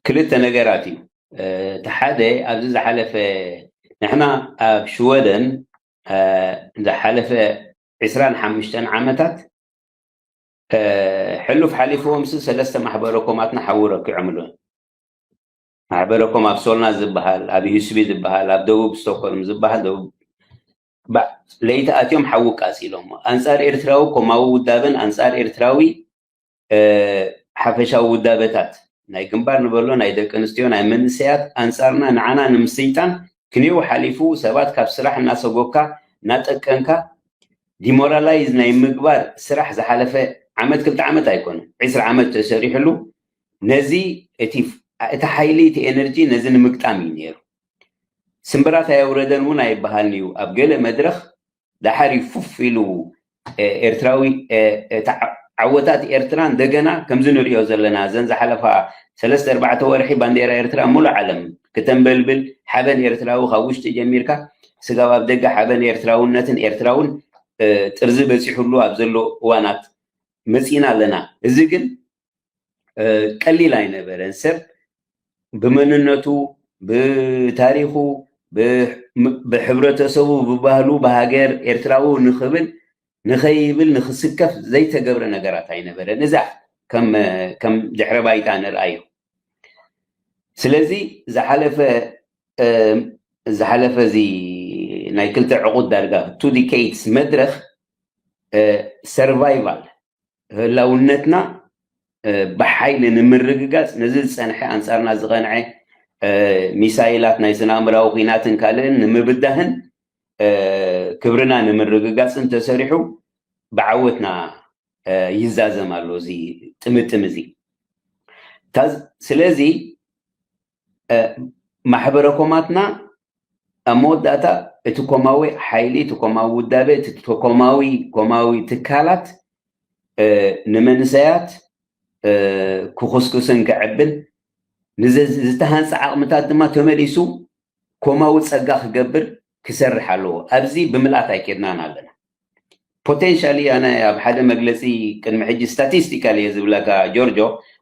ክልተ ነገራት እዩ። እቲ ሓደ ኣብዚ ዝሓለፈ ንሕና ኣብ ሽወደን ዝሓለፈ ዕስራን ሓሙሽተን ዓመታት ሕሉፍ ሓሊፍዎም ሲ ሰለስተ ማሕበረ ኮማትና ሓዊ ረኪዖምሉ። ማሕበረ ኮም ኣብ ሶልና ዝበሃል፣ ኣብ ሂስቢ ዝበሃል፣ ኣብ ደቡብ ስቶኮልም ዝበሃል ደቡብ ለይቲ ኣትዮም ሓዊ ቃፂሎሞ። ኣንፃር ኤርትራዊ ኮማዊ ውዳበን ኣንፃር ኤርትራዊ ሓፈሻዊ ውዳበታት ናይ ግንባር ንበሎ ናይ ደቂ ኣንስትዮ ናይ መንእሰያት ኣንፃርና ንዓና ንምስይጣን ክንየው ሓሊፉ ሰባት ካብ ስራሕ እናሰጎካ እናጠቀንካ ዲሞራላይዝ ናይ ምግባር ስራሕ ዝሓለፈ ዓመት ክልተ ዓመት ኣይኮነን ዕስራ ዓመት ተሰሪሕሉ ነዚ እቲ እቲ ሓይሊ እቲ ኤነርጂ ነዚ ንምግጣም እዩ ነይሩ። ስምብራት ኣየውረደን እውን ኣይበሃልን እዩ ኣብ ገለ መድረኽ ዳሓር ይፉፍ ኢሉ ኤርትራዊ ዓወታት ኤርትራ እንደገና ከምዚ ንሪኦ ዘለና እዘን ዝሓለፋ ሰለስተ ኣርባዕተ ወርሒ ባንዴራ ኤርትራ ሙሉእ ዓለም ክተንበልብል ሓበን ኤርትራዊ ካብ ውሽጢ ጀሚርካ ስጋብ ኣብ ደገ ሓበን ኤርትራውነትን ኤርትራውን ጥርዚ በፂሑሉ ኣብ ዘሎ እዋናት መፂና ኣለና። እዚ ግን ቀሊል ኣይነበረን። ሰብ ብመንነቱ ብታሪኹ ብሕብረተሰቡ ብባህሉ ብሃገር ኤርትራዊ ንኽብል ንኸይብል ንኽስከፍ ዘይተገብረ ነገራት ኣይነበረን። እዛ ከም ከም ድሕረ ባይታ ንርኣዮ። ስለዚ ዝሓለፈ ዝሓለፈ እዚ ናይ ክልተ ዕቑድ ዳርጋ ቱ ዲኬድስ መድረኽ ሰርቫይቫል ህላውነትና ብሓይሊ ንምርግጋፅ ነዚ ዝፀንሐ ኣንፃርና ዝቐንዐ ሚሳይላት ናይ ስነ ኣእምራዊ ኩናትን ካልእን ንምብዳህን ክብርና ንምርግጋፅን ተሰሪሑ ብዓወትና ይዛዘም ኣሎ እዚ ጥምጥም እዚ። ስለዚ ማሕበረ ኮማትና ኣብ መወዳእታ እቲ ኮማዊ ሓይሊ እቲ ኮማዊ ውዳበ እቲ ኮማዊ ኮማዊ ትካላት ንመንሰያት ክኹስኩስን ክዕብን ንዝተሃንፀ ዓቕምታት ድማ ተመሊሱ ኮማዊ ፀጋ ክገብር ክሰርሕ ኣለዎ። ኣብዚ ብምልኣት ኣይኬድናን ኣለና። ፖቴንሻሊ ኣነ ኣብ ሓደ መግለፂ ቅድሚ ሕጂ ስታቲስቲካል እየ ዝብለካ ጆርጆ፣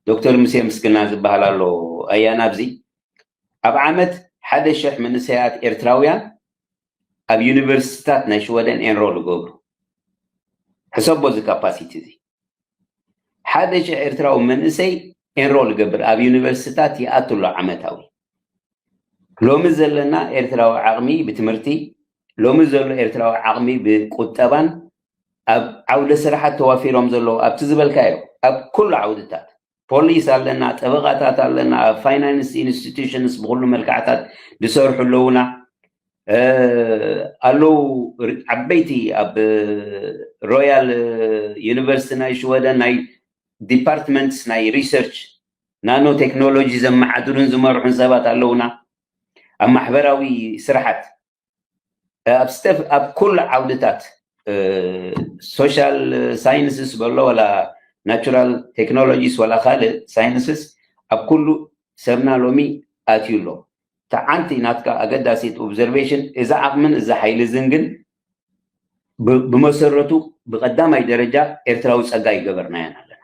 ዶክተር ሙሴ ምስግና ዝበሃል ኣሎ ኣያና ኣብዚ ኣብ ዓመት ሓደ ሽሕ መንእሰያት ኤርትራውያን ኣብ ዩኒቨርሲቲታት ናይ ሽወደን ኤንሮል ይገብሩ። ሕሰቦ እዚ ካፓሲቲ እዚ ሓደ ሽሕ ኤርትራዊ መንእሰይ ኤንሮል ይገብር ኣብ ዩኒቨርሲቲታት ይኣቱ ኣሎ ዓመታዊ። ሎሚ ዘለና ኤርትራዊ ዓቕሚ ብትምህርቲ ሎሚ ዘሎ ኤርትራዊ ዓቕሚ ብቁጠባን ኣብ ዓውደ ስራሓት ተዋፊሮም ዘለዉ ኣብቲ ዝበልካዮ ኣብ ኩሉ ዓውድታት ፖሊስ ኣለና፣ ጠበቓታት ኣለና፣ ኣብ ፋይናንስ ኢንስቲትዩሽንስ ብኩሉ መልክዓታት ዝሰርሑ ኣለዉና። ኣለዉ ዓበይቲ ኣብ ሮያል ዩኒቨርሲቲ ናይ ሽወደን ናይ ዲፓርትመንትስ ናይ ሪሰርች ናኖ ቴክኖሎጂ ዘመሓድሩን ዝመርሑን ሰባት ኣለዉና። ኣብ ማሕበራዊ ስራሓት ኣብ ስተፍ ኣብ ኩሉ ዓውድታት ሶሻል ሳይንስስ በሎ ወላ ናቹራል ቴክኖሎጂስ ወላ ካልእ ሳይንስስ ኣብ ኩሉ ሰብና ሎሚ ኣትዩ ኣሎ። ተዓንቲ ናትካ ኣገዳሲት ኦብዘርቬሽን እዛ ዓቕምን እዛ ሓይሊ እዝን ግን ብመሰረቱ ብቐዳማይ ደረጃ ኤርትራዊ ጸጋ ይገበርናያን ኣለና።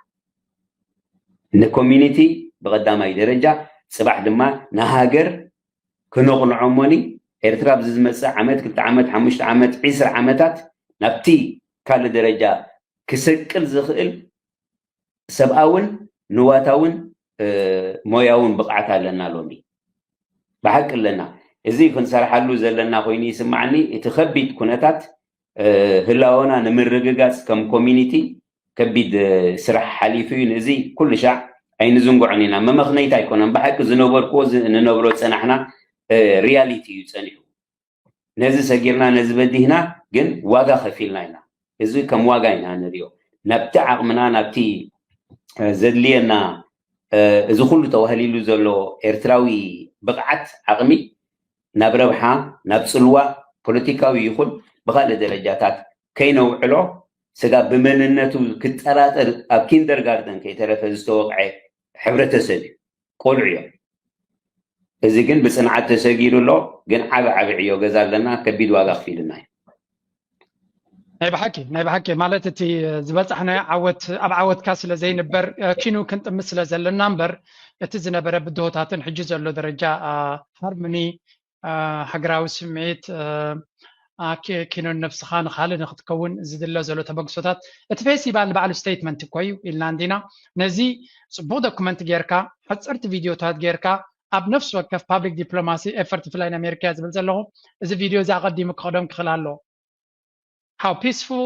ንኮሚኒቲ ብቐዳማይ ደረጃ ጽባሕ ድማ ንሃገር ክነቕንዖ እሞኒ ኤርትራ ኣብዚ ዝመጽእ ዓመት ክልተ ዓመት ሓሙሽተ ዓመት ዒስራ ዓመታት ናብቲ ካልእ ደረጃ ክሰቅል ዝኽእል ሰብኣውን ንዋታውን ሞያውን ብቕዓት ኣለና ሎሚ ብሓቂ ኣለና። እዚ ክንሰርሓሉ ዘለና ኮይኑ ይስማዓኒ። እቲ ከቢድ ኩነታት ህላወና ንምርግጋጽ ከም ኮሚኒቲ ከቢድ ስራሕ ሓሊፉ እዩ። ነዚ ኩሉ ሻዕ ኣይንዝንግዖን ኢና። መመኽነይታ ኣይኮነን። ብሓቂ ዝነበርክዎ ንነብሮ ዝጸናሕና ሪያሊቲ እዩ ጸኒሑ። ነዚ ሰጊርና ነዚ በዲህና ግን ዋጋ ከፊልና ኢና። እዚ ከም ዋጋ ኢና ንሪኦ። ናብቲ ዓቕምና ናብቲ ዘድልየና እዚ ኩሉ ተዋህሊሉ ዘሎ ኤርትራዊ ብቕዓት ዓቕሚ ናብ ረብሓ ናብ ጽልዋ ፖለቲካዊ ይኹን ብኻልእ ደረጃታት ከይነውዕሎ ስጋ ብመንነቱ ክጠራጠር ኣብ ኪንደርጋርደን ከይተረፈ ዝተወቕዐ ሕብረተሰብ እዩ። ቆልዑ እዮም። እዚ ግን ብጽንዓት ተሰጊሩ ኣሎ። ግን ዓቢ ዓቢ ዕዮ ገዛ ኣለና። ከቢድ ዋጋ ኣኽፊልና እዩ። ናይ ብሓቂ ናይ ብሓቂ ማለት እቲ ዝበጻሕናዮ ዓወት ኣብ ዓወትካ ስለ ዘይንበር ኪኑ ክንጥምት ስለ ዘለና እምበር እቲ ዝነበረ ብድሆታትን ሕጂ ዘሎ ደረጃ ሃርምኒ ሃገራዊ ስምዒት ኪኖን ነብስኻ ንኻልእ ንክትከውን ዝድለ ዘሎ ተበግሶታት እቲ ፌስቲቫል ንባዕሉ ስቴትመንት እኮ እዩ ኢልና እንዲና። ነዚ ጽቡቕ ዶኩመንት ጌርካ ሓጸርቲ ቪድዮታት ጌርካ ኣብ ነፍሲ ወከፍ ፓብሊክ ዲፕሎማሲ ኤፈርት ፍላይ ኣሜሪካ ዝብል ዘለኹ እዚ ቪድዮ እዚ ኣቐዲሙ ክኸዶም ክኽእል ኣለዎ። How peaceful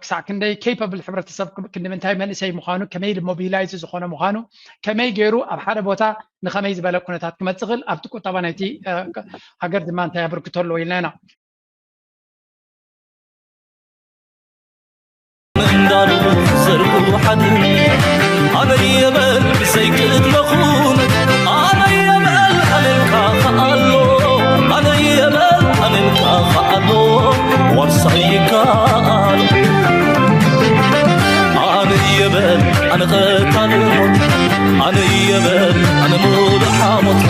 ክሳዕ ክንደይ capable ሕብረተሰብ ክንዲ ምንታይ መንእሰይ ምዃኑ ከመይ ሞቢላይዝ ዝኾነ ምዃኑ ከመይ ገይሩ ኣብ ሓደ ቦታ ንኸመይ ዝበለ ኩነታት ክመፅእ ክእል ኣብቲ ቁጠባ ናይቲ ሃገር ድማ እንታይ ኣበርክቶ ኣለዎ ኢልና ኢና። እንዳሉ ዘርኡ ሓደ ኣነ የበል ብሰይክእድመኹም ኣነ የበል ኣነልካ ከኣሎ ኣነ የበል ኣነልካ ከኣሎ ዋርሳይ ይከኣል ኣነ የበል ኣነ ቐታል ሞት ኣነ የበል ኣነ ሙሉእ ሓሞት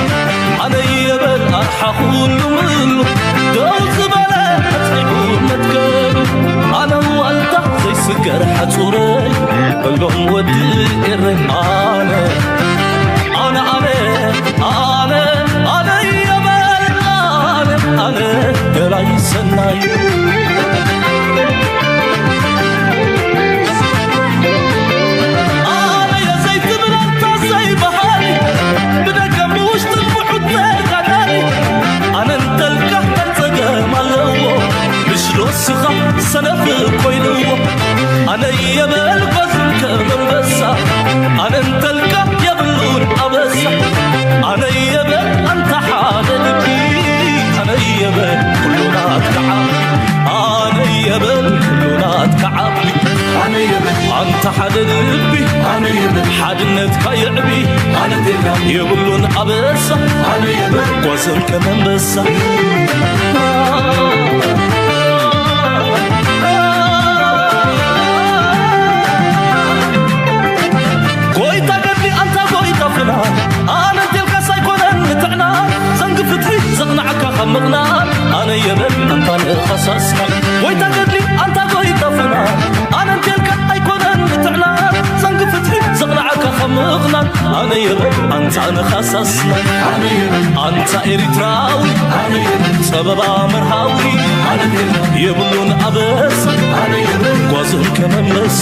ኣነ የበል ኣርሓ ኩሉ ምሉ ደው ዝበለ ኣፅዒቡ መትከሉ ኣነ ዋልታ ዘይስገር ሓፁረይ በሎም ወዲ ኤረይ ኣነ ኣነ ኣነ ኣነ ኣነ የበል ኣነ ኣነ ገላይ ሰናይ ኣነ የዘይትብል ኣንታ ዘይበሃል ብደገ ብውሽጢ ብሑት ተጋዳሊ ኣነ እንተልካ መፀገም ኣለዎ ምሽ ዶ ስኻ ሰነፍ ኮይንዎ ኣነ የበል ጓዝም ከም ኣንበሳ ኣነ እንተልካ የብሉን ኣበሳ ኣነ የበል ኣንታ ሓደ ልቢ ኣነ የበል ኩሉ ናትካ ዓቢ ኣነ የበል ኩሉ ናትካ ዓቢ ኣነ የበል ኣንታ ሓደ ልቢ ኣነ የበል ሓድነትካ የዕቢ ኣነ ቴላ የብሉን ኣበሳ ኣነ የበል ጓዝም ከም ኣንበሳ ጎይታ ገድሊ ኣንታ ጎይታ ፍና ኣነ እንቴልካስ ኣይኮነን ንጥዕና ዘንጊ ፍትሒ ዘቕናዓካ ካብ ምቕናን ኣነ የበል ኣንታ ንኸሳስና ጎይታ ገድሊ ኣንታ ጎይታ ፍና ኣነ እንቴልካ ኣይኮነን ንጥዕና ዘንጊ ፍትሒ ዘቕናዓካ ካብ ምቕናን ኣነ የበል ኣንታ ንኸሳስና ኣንታ ኤሪትራዊ ጸበባ መርሃዊ የብሉን ኣበሳ ጓዝም ከም ኣንበሳ